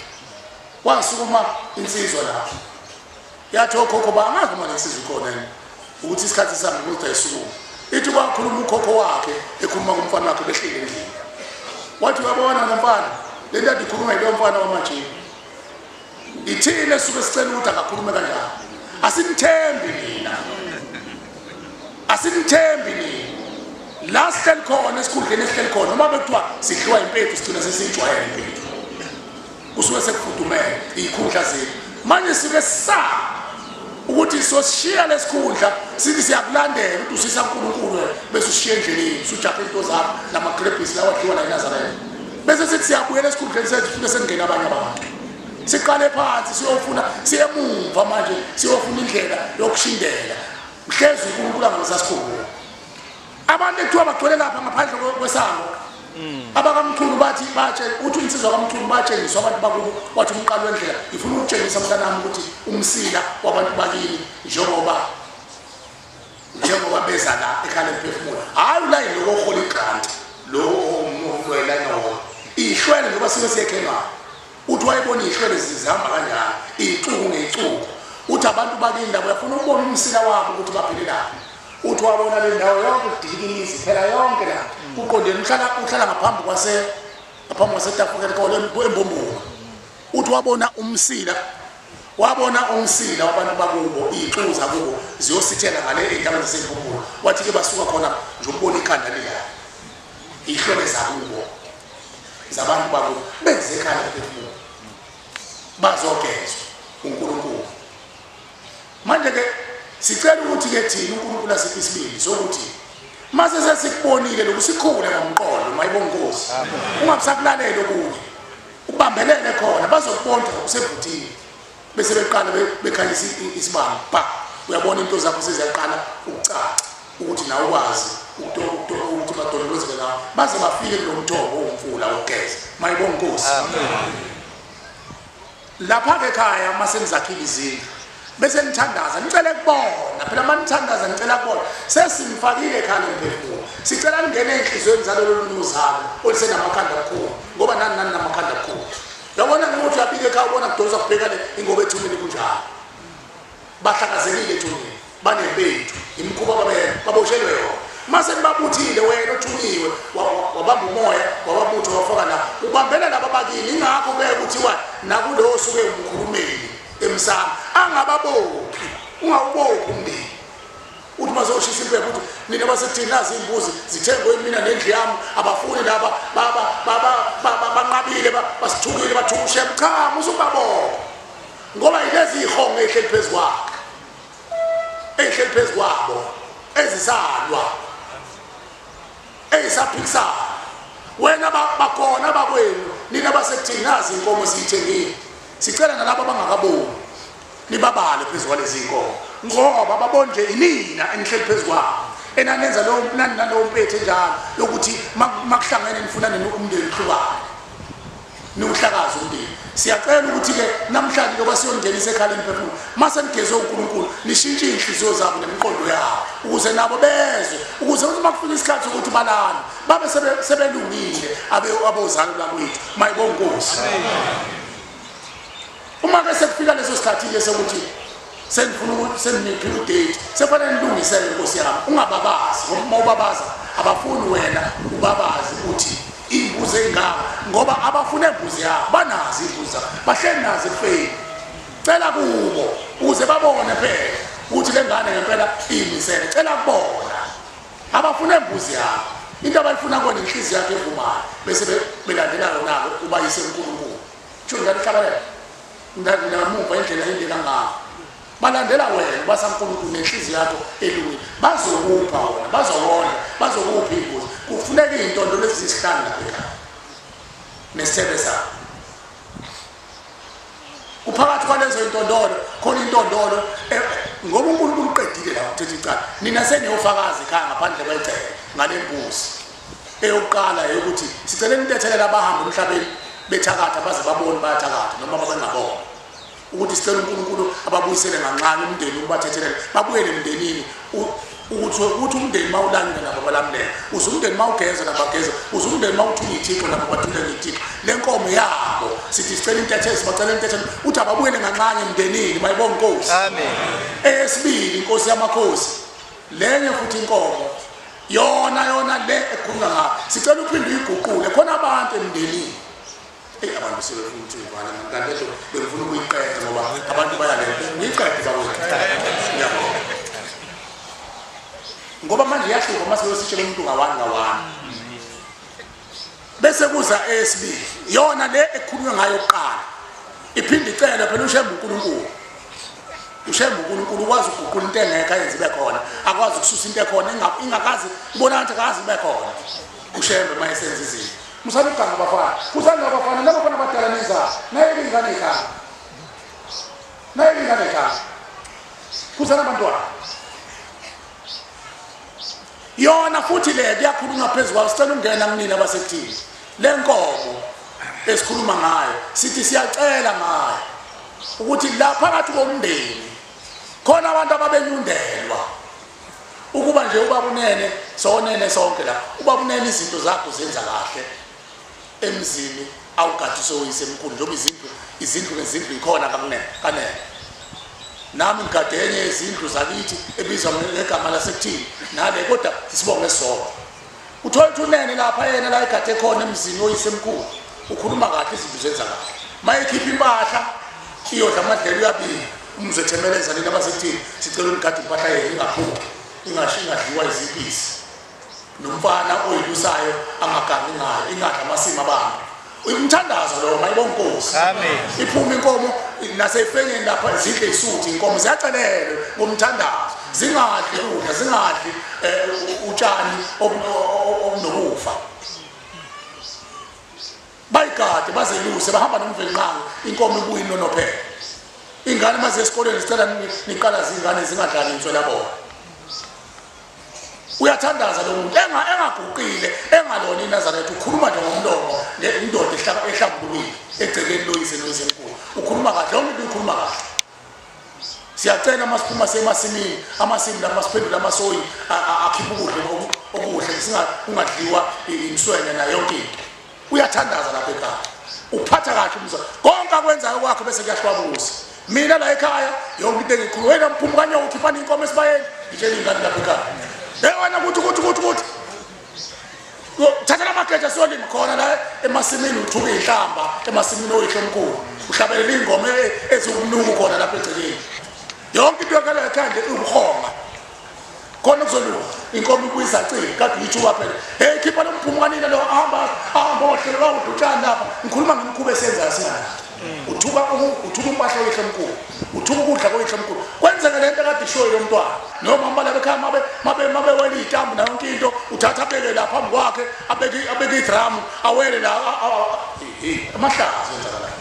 Wasukuma insizwa lapho yathi okhokho bangazi uma lensizwa ikhona yini ukuthi isikhathi sami ukuthi ayisukuma. Ithi kwakhuluma ukhokho wakhe ekhuluma kumfana wakhe behlele endlini, wathi uyabona nomfana lento ade ikhuluma yilo mfana wamanje ithile suke sicela ukuthi akakhulume kanjani. Asimthembi nina, asimthembi nina. La sihleli khona esikhundleni esihleli khona noma bekuthiwa sidliwa impethu sigcina sesiyijwayele impethu, kusuke sekufudumele iy'khundla zethu. Manje sike sa ukuthi sosishiya lesikhundla sithi siyakulandela ukuthi usisa uNkulunkulu bese ushiya endleleni usujahe into zakho namagrebhisi lawa adliwa la eNazaretha, bese sithi siyabuyela esikhundleni sethu fike sengena abanye abantu siqale phansi siyofuna siyemumva manje siyofuna indlela yokushindela. Mhlezi uNkulunkulu angasasikhumbula. Abantu ekuthiwa bagcwele lapha ngaphandle kwesango abakamkhulu bathi batshe uthi insizwa kamkhulu batshengiswa abantu bakubo wathi umqalo wendlela ngifuna ukutshengisa mntanami ukuthi umsila wabantu bakini njengoba beza la ekhaya lemphefumulo. Hayi ulayini lo ohola igrant lo olayina wona ihlwele njengoba sibe siyekhenwa uthi wayebona ihlwele zihamba kanjani iy'cuku ngey'cuku uthi abantu bakini labo uyafuna ukubona umsila wabo ukuthi baphelelaphi. Uthi wabona le ndawo yonke kudilika imizi phela yonke la kuqondeni uhlala ngaphambi kwase ngaphambi kwasetafula embomboma. Uthi wabona umsila wabantu bakubo iy'cuku zakubo ziyosithela ngale ey'ntabeni zasembomboma. Wathi ke basuka khona nje ukubona ikhanda lila ihlwele zakubo zabantu bakubo benze ekhaya lephefumulo bazogezwa uNkulunkulu. Manje ke sicela ukuthi ke thina uNkulunkulu asiphe isibindi sokuthi mase sesikubonile lokhu sikhule ngomqondo mayibongozi ungabisakulalela okunye ubambelele khona bazokubona usevuthile bese beqala bekhanyisa isibani ba uyabona into zakho seziyaqala ukucaca ukuthi nawe ukwazi ukuthi badololozeke ngawo baze bafike kulo mthombo owumfula wokugeza mayibongozi. Lapha ke ekhaya mase nizakhile izindlu bese nithandaza nicele kubona phela manithandaza nicela kubona sesimfakile ekhaya lemphefumulo sicela ningene enhliziyweni zalolu nuzalo olusenamakhanda kakhulu ngoba nani nani namakhanda kakhulu. Yabona ukuthi uyabika ekhaya ubona kudonsa kubheka le ingoba ethuneni kunjalo bahlakazekile ethuneni banempethu imikhuba baboshelwe yona. Mase nibabuthile wena othunyiwe wabamba umoya wababutha wafaka la ubambela laba bakini. Ingakho ke kuthiwa nakulowo suke umkhulumeli emsamo angababophi ungawubophi umndeni uthi mazoshisa impepho uthi nina basekuthini nazi imbuzi zithengwe mina nendlu yami abafuni laba banqabile basithukile bathushe. Cha usubabopha ngoba yilezi ihongo ehleli phezu kwakhe ehleli phezu kwabo ezisalwa ezisaphikisana. Wena bakhona bakwenu nina basekuthini nazi inkomo siyithengile sicela nalabo abangakaboni nibabale phezu kwalezi inkomo ngoba babona nje inina enihleli phezu kwabo enanenza lowo nani nalowo mpethu enjalo yokuthi makuhlangene nifuna umndeni uhlukane niwuhlakaze umndeni. Siyacela ukuthi ke namhlanje loba siyongenisa ekhaya lemphefumulo mase nigezwe uNkulunkulu nishintshe inhliziyo zabo nemiqondo yabo ukuze nabo bezwe ukuze ukuthi makufika isikhathi sokuthi balane babe sebelungile abozalo bakwethu mayibongozi. Uma ke sekufika leso sikhathi ke sokuthi Senifuna ukuthi seniphi udate, sefanele nilungisele inkosi yami. Ungababazi, ngoba uma ubabaza abafuni wena ubabazi uthi imbuzi engaka, ngoba abafuna imbuzi yakho banazi imbuzi zakho, bahleli nazo ekufeni. Cela kubo ukuze babone phela ukuthi le ngane ngempela iyimisele. Cela kubona abafuna imbuzi yakho, into abayifuna kona inhliziyo yakho evumayo, bese belandela yona-ke ubayise kuNkulunkulu. Kusho njalo ihlabelela namuva indlela inde kangaka, balandela wena basaNkulunkulu nenhliziyo yakho elungile, bazokupha wona, bazowona, bazokupha imbuzi. Kufuneka iy'ntondo lezi zisihlanu lapha ekhaya nesithebe sakho. Kuphakathi kwalezo intondolo khona intondolo ngoba uNkulunkulu uqedile la ukuthetha icala, nina seniyofakaza ekhaya ngaphandle kwecele ngale mbuzi. Eyokuqala eyokuthi sicela nitethelele abahambe emhlabeni bethakatha baze babone bayathakatha noma babengabona, ukuthi sicela uNkulunkulu ababuyisele nganxanye umndeni ukubathethelele babuyele emndenini, ukuthi umndeni mawulamile nabo balamulele, uze umndeni mawugeza nabo bageze, uze umndeni mawuthuka ithixo nabo bathule ngethixo. Le nkomo yabo sithi sicela intethelo, sibacela intethelo uthi ababuyele nganxanye emndenini, bayibonga inkosi. Amen. Eyesibili inkosi yamakhosi, lenye futhi inkomo yona le ekhulunywa ngayo sicela uphinde uyiguqule. Khona abantu emndenini, eyi abantu sebefuna ukuthi uyivale kanti lento bengifuna ukuyiqeda ngoba abantu bayalela ngiyiqede bakwethu. Ngiyabonga. Ngoba manje iyahluka uma sebesitshela umuntu ngawani ngawani. Bese kuza eyesibili, yona le ekhulunywe ngayo kuqala iphinde icele phela uShembe uNkulunkulu. uShembe uNkulunkulu ukwazi ukuguqula into engekho ayenze ibe khona, akwazi ukususa into ekhona ingakazi ibona ngathi akazi ibe khona. uShembe uma esenza izinto, musani ukuganga abafana, kusani abafana nabafana abadala nenzani, nayeke ingane ekhaya, nayeke ingane ekhaya, kusani abantwana. Yona futhi le kuyakhulunywa phezu kwayo, sicela ukungena kunina abasekuthini. Le nkomo esikhuluma ngayo sithi siyacela ngayo ukuthi la phakathi komndeni khona abantu ababenyundelwa ukuba nje ubaba unene sonene sonke la, ubaba unene izinto zakho zenza kahle emzini awugadiswe uyise emkhulu, njengoba izindlu ngezindlu ikhona kakunene kanene. Nami ngigade enye yezindlu zakithi ebizwa ngegama lasekuthini nale, kodwa sisibonge esisodwa. Uthola ukuthi unene lapha yena la egade khona emzini oyise emkhulu, ukhuluma kahle, izinto zenza kahle. Mayekhipha impahla iyodla amadlelo uyabika, umzwe ethemeleza nina abasekuthini sicela unigade impahla yenu ingaphuki, ingadliwa izimpisi, nomfana oyilusayo angagangi ngayo, ingadla amasimu abantu. Umthandazo lo mayibonga inkosi. Amen. Iphuma inkomo nasefenyeni lapha zidle isuthi inkomo ziyacelelwe ngomthandazo, zingadli ukudla, zingadli utshani obunokufa. Bayigade bazeluse, bahamba nomvelinqangi, inkomo ibuye inonophela. Ingane maze esikoleni sicela niqala zingane zingadlali inswela bona. Uyathandaza lo muntu engaguqile, engalona iNazaretha, ukhuluma nje ngomlomo indoda ehlambulukile egcekeni loyise noyisemkhulu, ukhuluma kahle, yonke into uyikhuluma kahle. Siyacela uma siphuma semasimini, amasimu lapha siphendula amasoyi akhipha ukudla okuhle, kungadliwa imswenya nayo yonke into. Uyathandaza lapha ekhaya, uphatha kahle umzali, konke akwenzayo kwakhe bese kuyahlwabuza. Mina la ekhaya yonke into engikhuluma, wena mphuma kanye ukhiphana inkomo esibayeni, ngitshela ingane lapha ekhaya. Hey wena kuthi thatha lamageja siyolima khona la emasimini, uthuka inhlamba emasimini oyihlo omkhulu, uhlabelela ingoma eziwumnuku khona lapha egcekeni. Yonke into yakhe ekhaya nje iwuhonga khona kuzolunga. Inkomo ibuyizacile kade uyithuka phela, hey khipha lo mphumo kanina lo, ahamba ohlelo lwawudla utshani lapha. Ngikhuluma ngemikhuba esiyenzayo singabantu. Uthuka impahla oyihlo omkhulu, uthuka ukudla koyihlo omkhulu. Kwenzeka lento ekade ishoyo lo mntwana noma mama lapha ekhaya mabewela iy'tambu nayo yonke into, uthatha abeke la phambi kwakhe, abeke idramu awele la, amahlazo enzakalayo.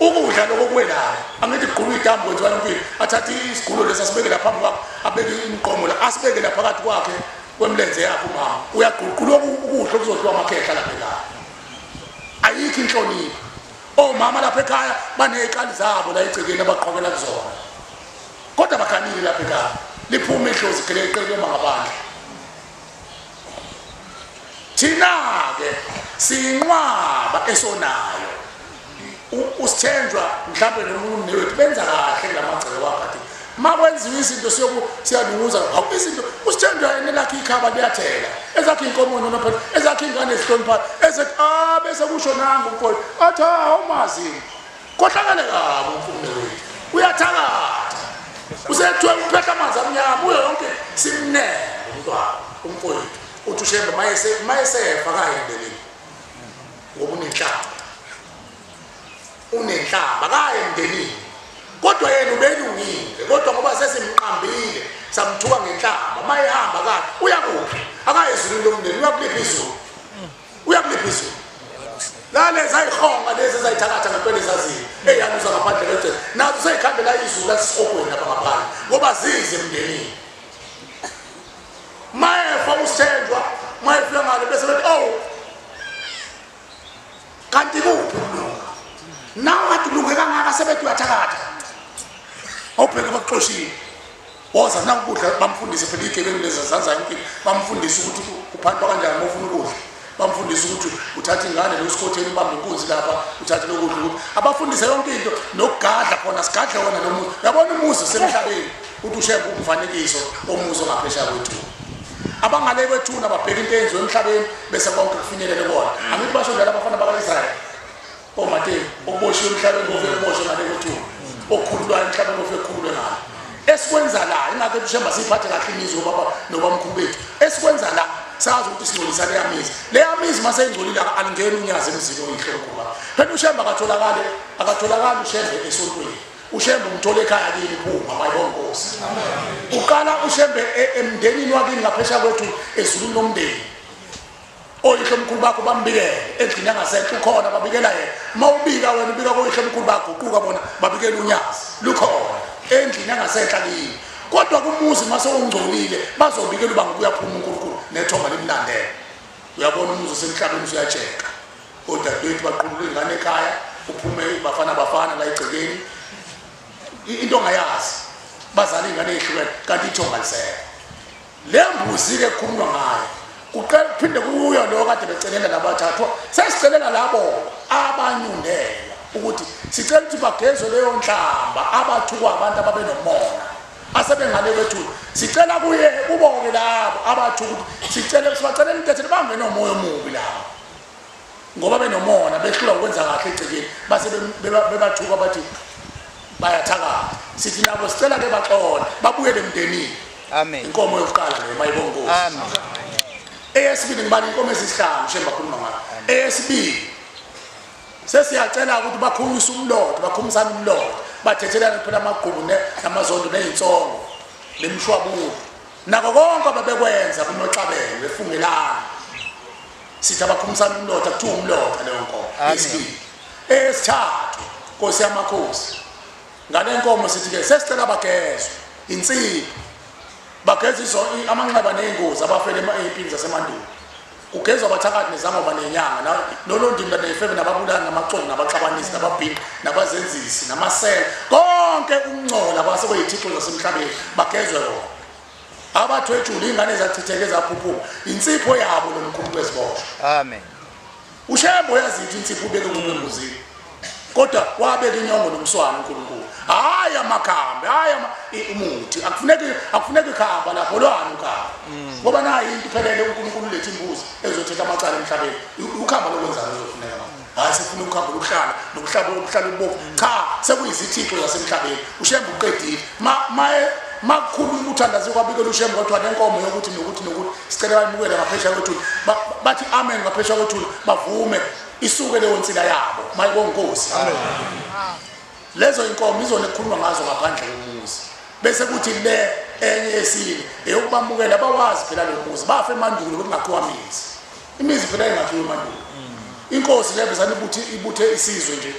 Ukudla lokho kuwelayo, angithi kugqulwa iy'tambu kwenziwa yonke into, athathe isigulo lesi asibeke la phambi kwakhe, abeke imiqomo la, asibeke la phakathi kwakhe kwemilenze yakhe umama. Uyagqulwa ukudla okuzodliwa amakhehla lapha ekhaya. Ayikho inhlonipho. Omama lapha ekhaya baney'kali zabo la egcekeni abaqhokela kuzona, kodwa baganile lapha ekhaya, liphume idlozi geleqele uma ngaphandle. Thina-ke siyinqwaba esonayo. Usithenjwa mhlawumbe nomuntu wethu benza kahle kulamagceke wakade. Makwenziwa izinto siyalunguza hawu izinto usithenjwa yena lakhe ikhaba liyathela ezakhe inkomo nonophela ezakhe ingane ezihlonipha ezethi bese kusho nangu umfowethu athi awumazi kohlakale kabi umfundo wethu uyathakatha usethiwe uphehla amanzi amnyama uyo yonke simnene umntwana umfowethu uthi uShembe mayesefa kayendeleni ngoba unenhlamba kayemndenini kodwa yena ubelungile kodwa ngoba sesimqambile samthuka ngenhlamba mayehamba kahle uyakuphi akayezulwini lomndeni uyakulipha izulu uyakulipha izulu lalezi ayihonga lezi ezayithakatha ngempela ezaziyo eyaluza ngaphandle kwegceke nazo seyikhambela izulu lasihogweni lapha ngaphandle ngoba zize emndenini mayefa usithenjwa mayefika ngale bese bethi oh kanti kuphi ukulunga nawe kade ulunge kangaka sebethi uyathakatha awubheke bakuxoshile woza nakukudla bamfundise phela igebengu lezi zanza yonke bamfundise ukuthi kuphathwa kanjani uma ufuna ukudla bamfundise ukuthi uthatha ingane lo sikhotheni ubambe inkunzi lapha uthathe lokudla ukuthi abafundise yonke into nokugadla khona sigadle wona lo muzi uyabona umuzi osemhlabeni uthi uShembe umfanekiso omuzi ongaphesheya kwethu abangale kwethuna babheka into eyenziwe emhlabeni bese konke kufinyelele kona angithi basho njalo abafana bakwa-Israyeli omateki okuboshiwe emhlabeni kofike kuboshwe ngale kwethuna okukhululwayo emhlabeni kofike kukhululwe ngalo esikwenza la ingakho uShembe siyiphathe kahle imizi obaba nobamkhulu bethu esikwenza la sazi ukuthi singcolisa leya mizi leya mizi mase ingcolile alingeni unyazi emzini oyihlomkhulu phela uShembe akatholakali uShembe esontweni uShembe umthola ekhaya kini phuma mayibonga Nkosi uqala uShembe emndenini wakini ngaphesheya kwethu ezulwini lomndeni oyihlomkhulu bakho bambikele endlini yangasenhla ukhona babikela yena mawubika wena ubika koyihlomkhulu bakho guquka bona babikela unyazi lukhona endlini yangasenhla kini kodwa kumuzi mase ungcolile bazobikela uba ngokuyaphuma uNkulunkulu nethonga limlandele uyabona umuzi osemhlabeni usuyatsheka odadewethu baqhulula ingane ekhaya uphume bafana bafana la egcekeni into ongayazi bazala ingane ezihlukene kanti ithonga lisekho le mbuzi-ke kukhulunywa ngayo kuqala kuphinde kuyo lo kade becelela labathathwa sesicelela labo abanyundela ukuthi sicela ukuthi bagezwe leyo nhlamba abathukwa abantu ababenomona asebengale kwethu sicela kuye kubo-ke labo abathuka ukuthi sicele sibacelela intethelo bangenomoya omubi labo ngoba benomona behlulwa ukwenza kahle egcekeni base bebathuka bathi bayathakatha sithi nabo sicela ke baxole babuyele emndenini amen inkomo yokuqala leyo mayibonga Nkosi amen eyesibili ngibala inkomo ezisihlanu Shembe bakhuluma ngayo eyesibili sesiyacela ukuthi bakhulise umlotha bakhumisane umlotha bathethelane phela amagqubu namazondo nezinsongo nemshwabulo nako konke ababekwenza kunoxabelo befungelana sithi abakhumisane umlotha kuthiwa umlotha leyo nkomo eyesibili eyesithathu Nkosi yamakhosi ngale nkomo sithi ke sesicela bagezwe insipho bagezwa amanxeba nezingozi abafele empini zasemandulo kugezwa abathakathi nezangoma nenyanga nolondimba nefebe nababulali namaxoki nabaxabanisi nababhinqi nabazenzisi namasela konke ukungcola kwase kuyithixo zasemhlabeni bagezwe kona abathwetshula ingane ezachitheke ezaphuphuma insipho yabo lo mkhulu kweziboshwa amen uShembe uyazithi insipho ubeke kuphi embuzini kodwa wabeka inyongo nomswana uNkulunkulu hayi amakhambi hayi umuthi akufuneki ikhamba lapho lwani ukhamba ngoba nayi into iphelele uNkulunkulu lethe imbuzi ezothetha amacala emhlabeni ukhamba lokwenzani uzofuneka manje hayi sefuna ukhamba lokuhlala nokuhlaba ukuhlala ubovu cha sekuyizithixo zasemhlabeni uShembe uqedile makukhuluma uthandaze kwabikela uShembe kwathiwa nenkomo yokuthi nokuthi nokuthi sicela bayimukele ngaphesheya kwethuna bathi amen ngaphesheya kwethuna bavume isuke leyo nsila yabo mayibonga Nkosi lezo inkomo izona ekukhulunywa ngazo ngaphandle komuzi bese kuthi le enye yesine eyokubamukela bawazi phela lo muzi bafe emandulo bekungakhiwa mizi imizi phela ingakhiwa emandulo inkosi le bezana ibuthe isizwe nje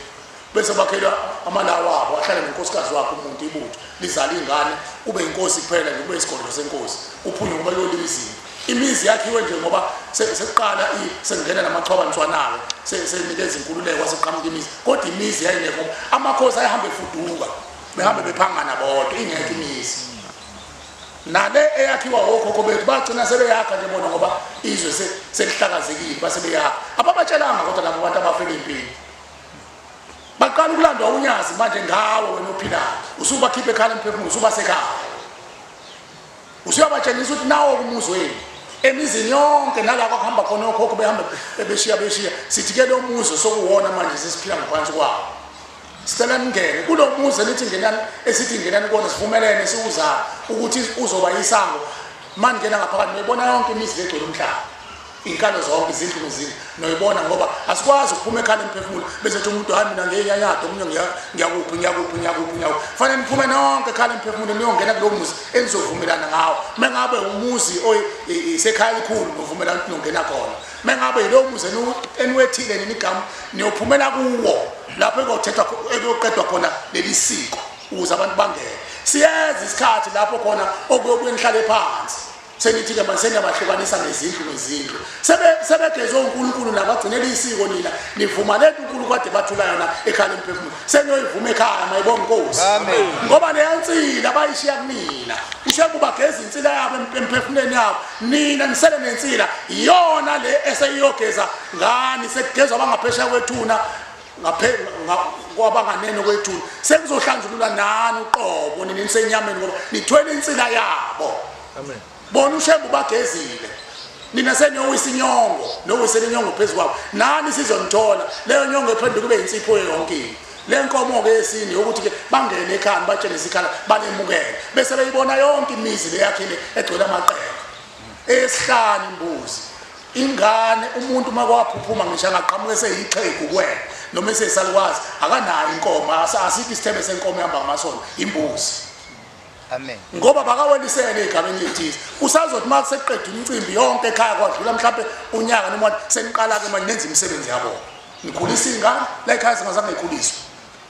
bese bakhelwa amalawo abo ahlale nenkosikazi wakhe umuntu ibutho lizala ingane kube inkosi kuphela nje kube isigodlo senkosi kuphunywe ngoba kuyoliwa izinto imizi yakhiwe nje ngoba sekuqala sengena namachwabantswanayo senikeza inkululeko aseqhamuka imizi kodwa imizi yayingekho amakhosi ayehamba efuduka behambe bephangana bodwa ingekho imizi nale eyakhiwa okhokho bethu bagcina sebeyakha nje bona ngoba izwe selihlakazekile base beyakha ababatshelanga kodwa labo bantu abafele empini Baqala ukulandwa unyazi manje ngawe wena ophilayo. Usubakhipha ekhaya emphefumulo usubasekhaya. Usuyabatshengisa ukuthi nawo umuzi wenu. Emizini yonke nala kwakuhamba khona okhokho behamba beshiya sithi ke lo muzi sokuwona manje sesiphila ngaphansi kwawo. Sicela ningene kulo muzi elithi ngenani esithi ngenani kona sivumelene siuza ukuthi uzoba isango. Maningena ngaphakathi niyibona yonke imizi legcwele umhlaba. Inkalo zonke izindlu nezindlu noyibona ngoba asikwazi ukuphuma ekhaya emphefumulo bese ethi umuntu hayi mina ngenyanyado omunye ngiyakuphi ngiyakuphi ngiyakuphi ngiyakuphi. Fanele niphume nonke ekhaya emphefumulo niyongena kulo muzi enizovumelana ngawo. Mengabe umuzi oyisekhaya elikhulu novumelana ukuthi nongena khona. Mengabe yilo muzi eniwethile nini igama niyophumela kuwo lapho ekuyothethwa ekuyoqedwa khona leli siko ukuze abantu bangene. Siyeza isikhathi lapho khona okuyobuye nihlale phansi. Senithi ke manje seniyabahlukanisa ngezindlu nezindlu. Sebegezwe uNkulunkulu nabagcinela isiko nina nivuma lento uNkulunkulu kade bathula yona ekhaya emphefumulo. Seniyoyivuma ekhaya mayibonga inkosi. Amen. Ngoba leyansila bayishiya kunina. Ushiya kubageza insila yabo emphefumulweni yabo. Nina nisele nensila iyona le eseyiyogeza ngani sekugezwa abangaphesheya kwethuna kwabanganeno kwethuna. Sekuzohlanjululwa nani uqobo nini nisenyameni ngoba nithwele insila yabo. Amen. Bona uShembe bagezile. Nina seniyowisa inyongo, nowisela inyongo phezu kwabo. Nani sizonithola leyo nyongo ephenduka kube insipho yonke. Le nkomo ke yesini ukuthi ke bangene ekhaya batshele isikhala banemukele. Bese beyibona yonke imizi leyakhile egcwele amaqele. Esihlanu imbuzi. Ingane umuntu makwaphuphuma ngisho angaqhamuka eseyixhegu kuwena noma esesalukwazi akanayo inkomo asikho isithebe senkomo ehamba ngamasonto imbuzi. Amen. Ngoba bakawelisele igabeni lethize. Usazothi uma seqeda umcimbi yonke ekhaya kwadlula mhlawumbe unyaka noma seniqala ke manje nenza imisebenzi yabo. Nikhulisa ingane la ekhaya singazange ikhuliswe.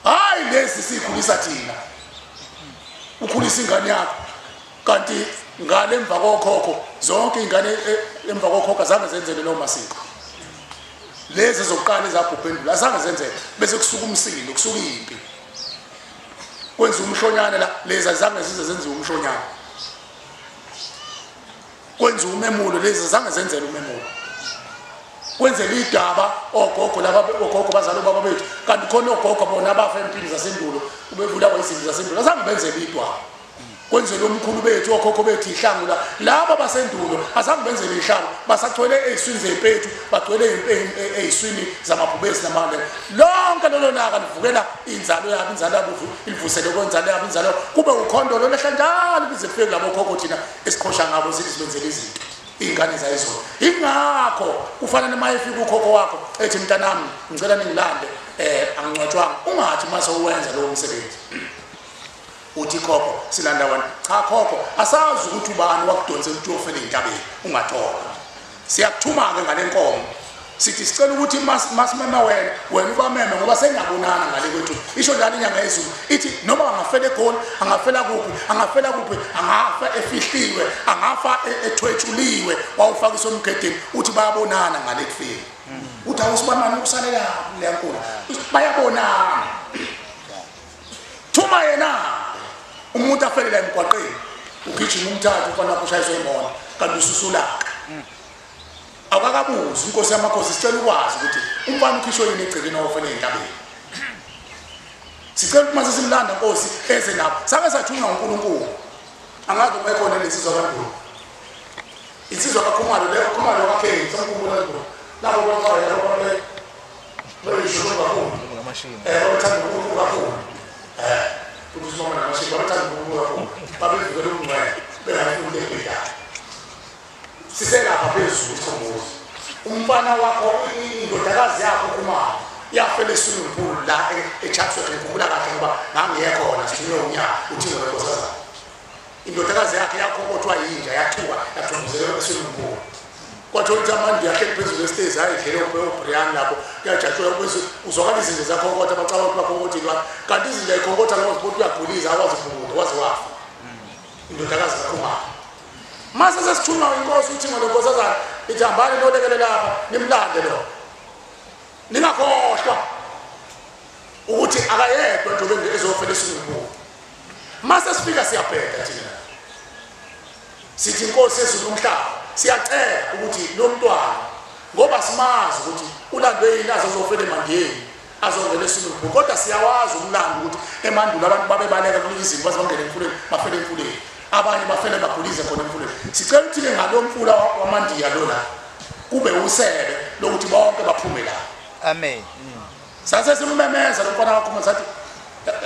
Hayi lezi sikhulisa thina. Ukhulisa ingane yakho kanti ngale emva kokhokho zonke ingane emva kokhokho azange zenzele lo masiko. Lezi zokuqala ezabhubhendula azange zenzele bese kusuka umsindo kusuka impi. Kwenza umshonyana la lezi azange zize zenziwe umshonyana. Kwenza umemulo lezi azange zenzele umemulo. Kwenzela idaba ogogo laba ogogo bazalo baba bethu kanti khona ogogo bona abafa empini zasendulo ubebulawa izinto zasendulo azange benzele idwaba. Kwenzela omkhulu bethu okhokho bethu ihlangu la laba basendulo azange benzele ihlangu basathwele eziswini zempethu bagcwele eziswini zamabhubesi namanje lonke lolo laka livukela inzalo yabo inzalo yabo ilivusele kwenzalo yabo inzalo kube ukhondo lolehla njalo kuze kufike labo khokho thina esiqhosha ngabo sithi sibenzele izinto ingane zayizolo. Ingakho kufana noma efika ukhokho wakho ethi mntanami ngicela ningilande angingcwatshwanga ungathi mase uwenza lowo msebenzi. Uthi khokho silanda wena. Cha khokho asazi ukuthi ubani wakudonsela ukuthi uyofela entabeni ungathola. Siyakuthuma ke ngale nkomo. Sithi sicela ukuthi masimema wena ubameme ngoba sengiyabonana ngale kwethu. Isho njalo inyanga yezulu ithi noma angafela eGoli, angafela kuphi, angafela kuphi, angafa efihliwe, angafa ethwetshuliwe, wawufakiswa emgedeni uthi bayabonana ngale kufika. Uthi awusibamani usalela le nkulu. Bayabonana. Thuma yena umuntu afelela emgwaqeni ugijima umthathu ufana kushayiswe imoto kanti ususulaka. Awukakabuzi inkosi yamakhosi sicela ukwazi ukuthi umfana ukhishwe yini egcekeni owafela entabeni. Sicela ukuthi mase simlanda nkosi eze nabo. Sake sathunywa uNkulunkulu. Angazi uma ekhona lensizwa kaNdulu. Insizwa kaKhumalo leyo Khumalo kaKhenzi samkhumbula nje. Lapho kwaqala lapho bayisho kakhulu. Bathanda uNkulunkulu kakhulu. Ukuthi mama namashini bathanda uNkulunkulu kakhulu. Babevikela ubungcwele bengafuni lempilo. Siselapha phezulu isikhumbuzo. Umfana wakho indodakazi yakho Khumalo yafela eswimming pool la eChatsworth ngikhumbula kahle ngoba ngangiye khona sithunywe unyaka uthingo lwenkosazana. Indodakazi yakhe yakhokothwa yinja yathuka yathumbuzelwa eswimming pool. Kwathiwa ukuthi amandi yahleli phezulu kwestezi hayi idlele uBrian lapho kuyajatshulwa bese uzwakala izinja zakhonkotha bacabanga ukuthi bakhonkotha ilwane kanti izinja ikhonkotha lokho zibona uyagulisa akwazi ukubhukuda waze wafa. Indodakazi kaKhumalo. Mase sesithunywa inkosi uthingo lwenkosazana ithi hambani nolekele lapha nimlande lo. Ningakhohlwa ukuthi akayedwa njengoba ezofela eswimming pool. Mase sifika siyabheka thina. Sithi inkosi yezulu umhlaba siyacela ukuthi lo mntwana ngoba simazi ukuthi ulandwe yini azozofela emandiyeni. azongena eswimming pool. Kodwa siyawazi umlando ukuthi emandulo abantu babebaleka kuyizinto bazongena emfuleni, bafele emfuleni, abanye bafele bagulize khona emfuleni. Sicela ukuthi-ke ngalo mfula wamandiya lona kube usebe lokuthi bonke baphume la. Amen. Sase simemeza lo mfana wakho sathi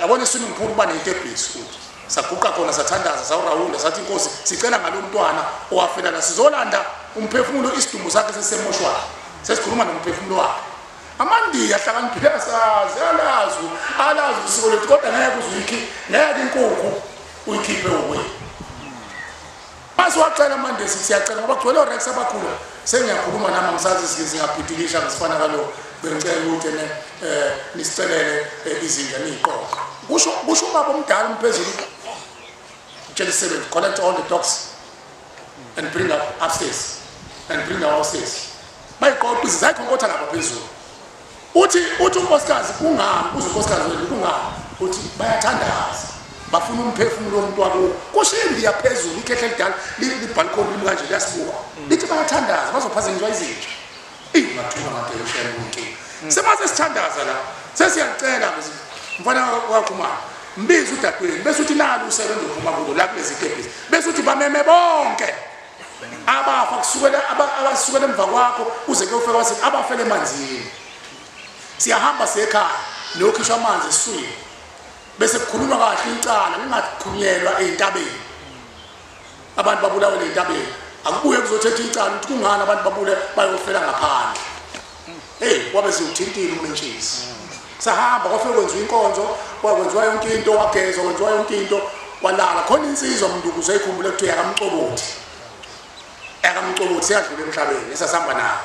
yabona iswimming pool kuba neyitebhisi futhi. Saguqa khona sathandaza sawurawunda sathi inkosi sicela ngalo mntwana owafela la sizolanda umphefumulo isidumbu sakhe sesemoshwara. Sesikhuluma nomphefumulo wakhe. Amandiya ahlakaniphile asazi alazi usiko lethu kodwa ngeke uzuyikhi ngeke inkukhu uyikhiphe uwe. Mase wacela amandiya siyacela ngoba kugcwele orex abakhulu. Sengiyakhuluma nami ngisazi singabhidilisha ngisifana kaloko bengicela ukuthi ne nisicelele izinja niyiqoqo. Kusho ubaba omdala umphezulu tshela isebenzi collect all the dogs and bring up upstairs and bring them upstairs. Bayiqoqa izinja zayikhonkotha lapha phezulu. Uthi unkosikazi kungani uze unkosikazi wethu kungani uthi bayathandaza bafuna umphefumulo womuntu wabo kusho indiya phezulu ikhehle elidala libhalkhoni limi kanje liyasibuka lithi bayathandaza bazophazanyiswa izinja. Ingathuka ngade inkinga. Semase sithandaza la sesiyacela mfana wakhumana mbiza udadweni bese uthi nalo usebenza uphuma kulo la kulezi tebhisi bese uthi bameme bonke abafa kusukela abasukela emva kwakho uze kuyofika wathi abafele emanzini. Siyahamba siyekhaya nokhishwa amanzi esiswini bese kukhulunywa kahle icala lingakhunyelwa ezintabeni. Abantu babulawe ezintabeni akubuye kuzothetha icala ukuthi kungani abantu babule bayofela ngaphandle. Hey wabe siwuthintile umentshisi. Sahamba kwafika kwenziwa inkonzo kwakwenziwa yonke into wagezwa kwenziwa yonke into walala khona insizwa umuntu ukuze ayikhumbule kuthiwa yakamcobothi siyadlula emhlabeni esasihamba nayo.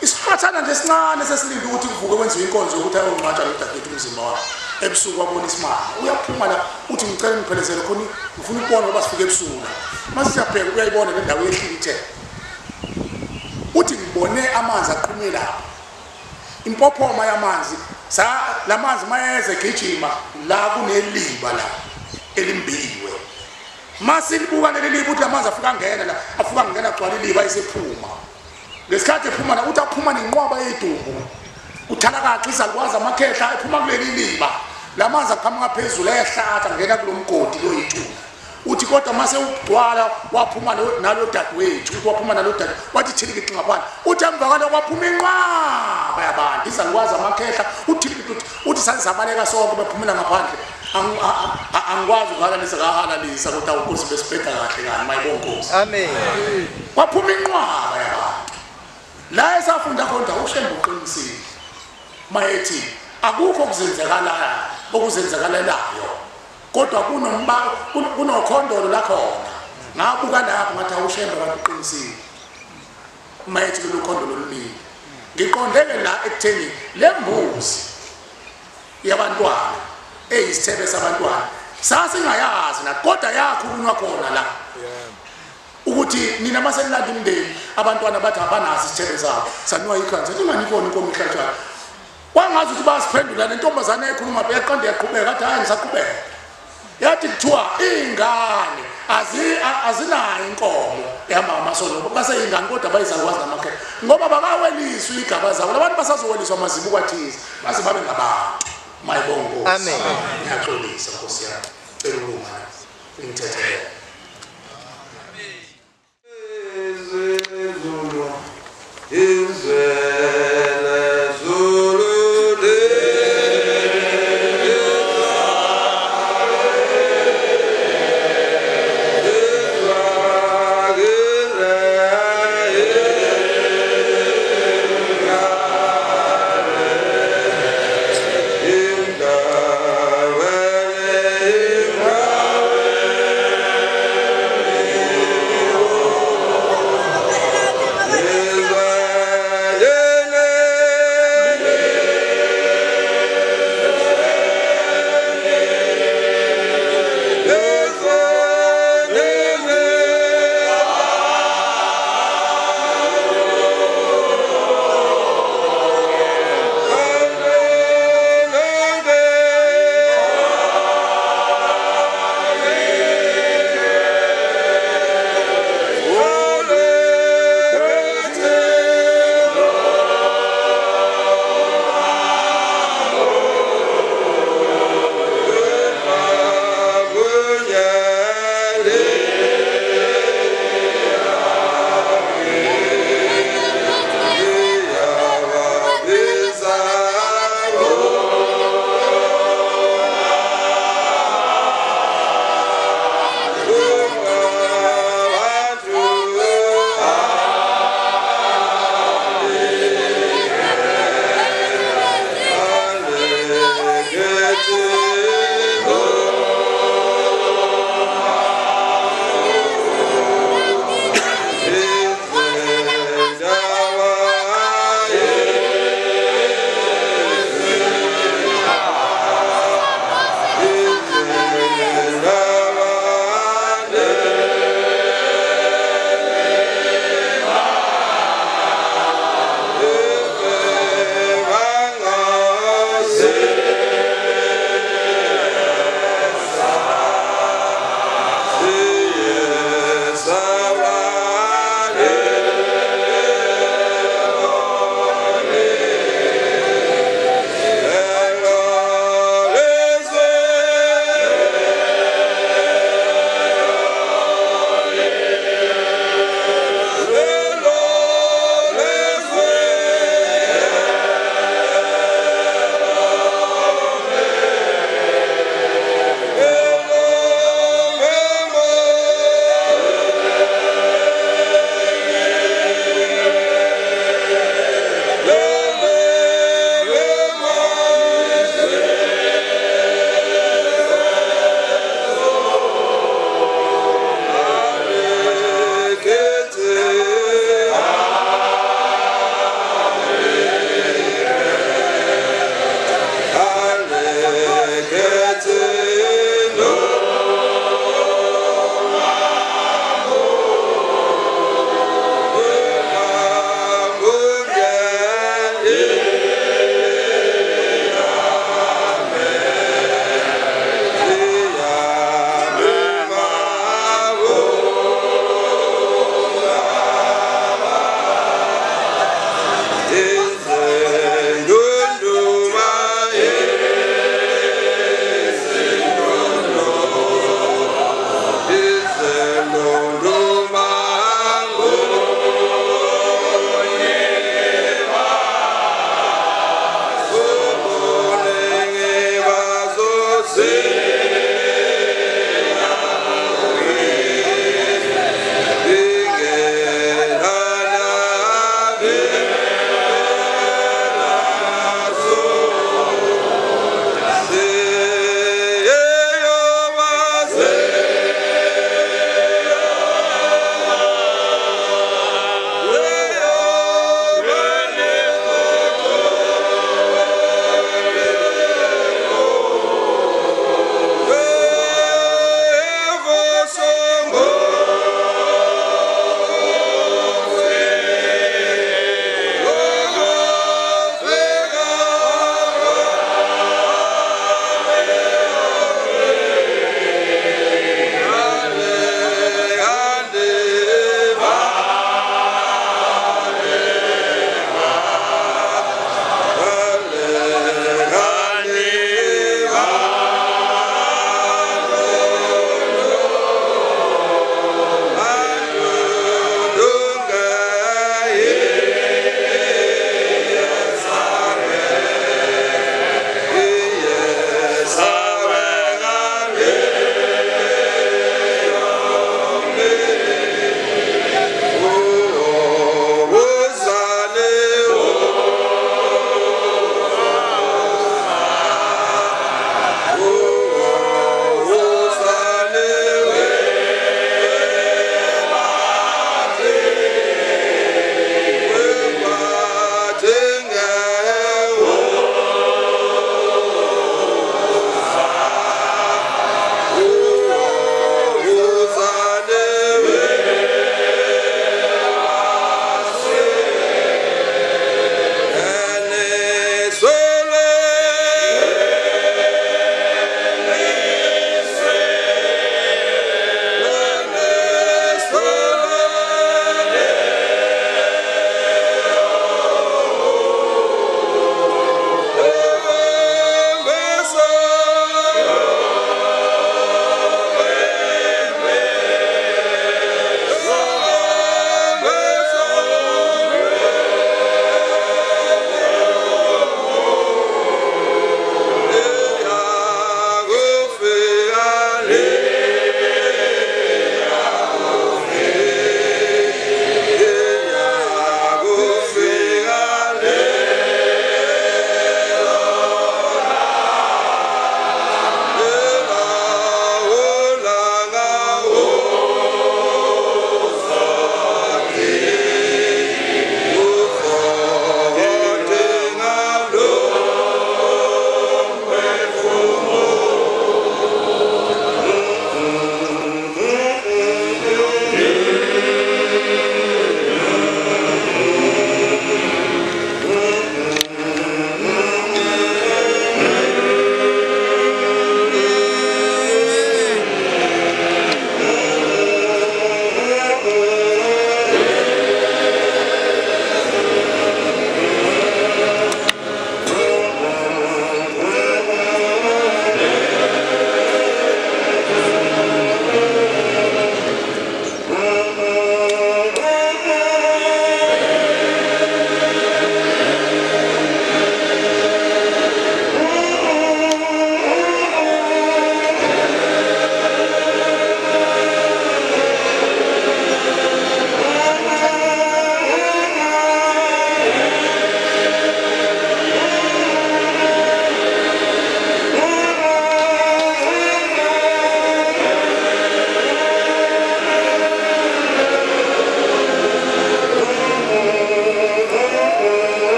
Isiqathana nje esincane sesilinde ukuthi kuvuke kwenziwe inkonzo yokuthi ayongcwatshwa lo dadewethu umzimba wakhe. Ebusuku wabona isimanga uyaphuma la uthi ngicela ngiphelezele khona ngifuna ukubona ngoba sifike ebusuku. Mase siyabheka uyayibona le ndawo yehlile ithe. Uthi ngibone amanzi aqhume lapha. Impophoma yamanzi sa lamanzi mayeze gijima la kuneliba la elimbiwe. Masilibuka leli liba uthi lamanzi afika ngena la afika ngena agcwala iliba isephuma. Ngesikhathi ephuma la uthi aphuma nenqwaba yedumbu. Uthalakaxa izalukwazi amakhehla ephuma kuleli liba. Lamanzi aqhamuka phezulu ehlatha ngena kulomgodi lo yithuna. Uthi kodwa mase ugcwala waphuma nalo dadewethu uthi waphuma nalo dade wathi thilikixi ngaphandle uthi emva kwalokho waphuma inqwaba yabantu izalukwazi amakhehla uthi uthi sazisabaleka sonke bephumela ngaphandle. Angikwazi ukuhalalisa kahalalisa kodwa uNkosi besibheka kahle kani mayibonkosi. Amen. Waphuma inqwaba yabantu. La esafunda khona uShembe uqinisile mayethi akukho okuzenzakalayo okuzenzakalelayo kodwa kunokhondolo lakhona. Ngabuka lapho ngathi awuShembe kanti uqinisile mayethi lolu khondolo lumile. Ngiqondele la ekutheni le mbuzi yabantwana eyisithebe sabantwana sasingayazi na kodwa yakhulunywa khona la ukuthi nina masenilanda umndeni abantwana bathi abanaso isithebe sabo sanuwa ikhansi inganikona inkomo ihlatshwayo. Kwangazi ukuthi basiphendula lentombazane ekhuluma yaqonda yaqhubeka athi hayi ngisaqhubeka. Yathi kuthiwa ingane azinayo inkomo yamama solo baseyingane kodwa bayizakwazi namakhehla ngoba bakaweliswa igaba zabo labantu basazoweliswa amazibuko athize baze babe ngabantu. Mayibongo. Amen. Ngiyaxolisa Nkosi yami. Cela ukulunga ngithethelele. Izwe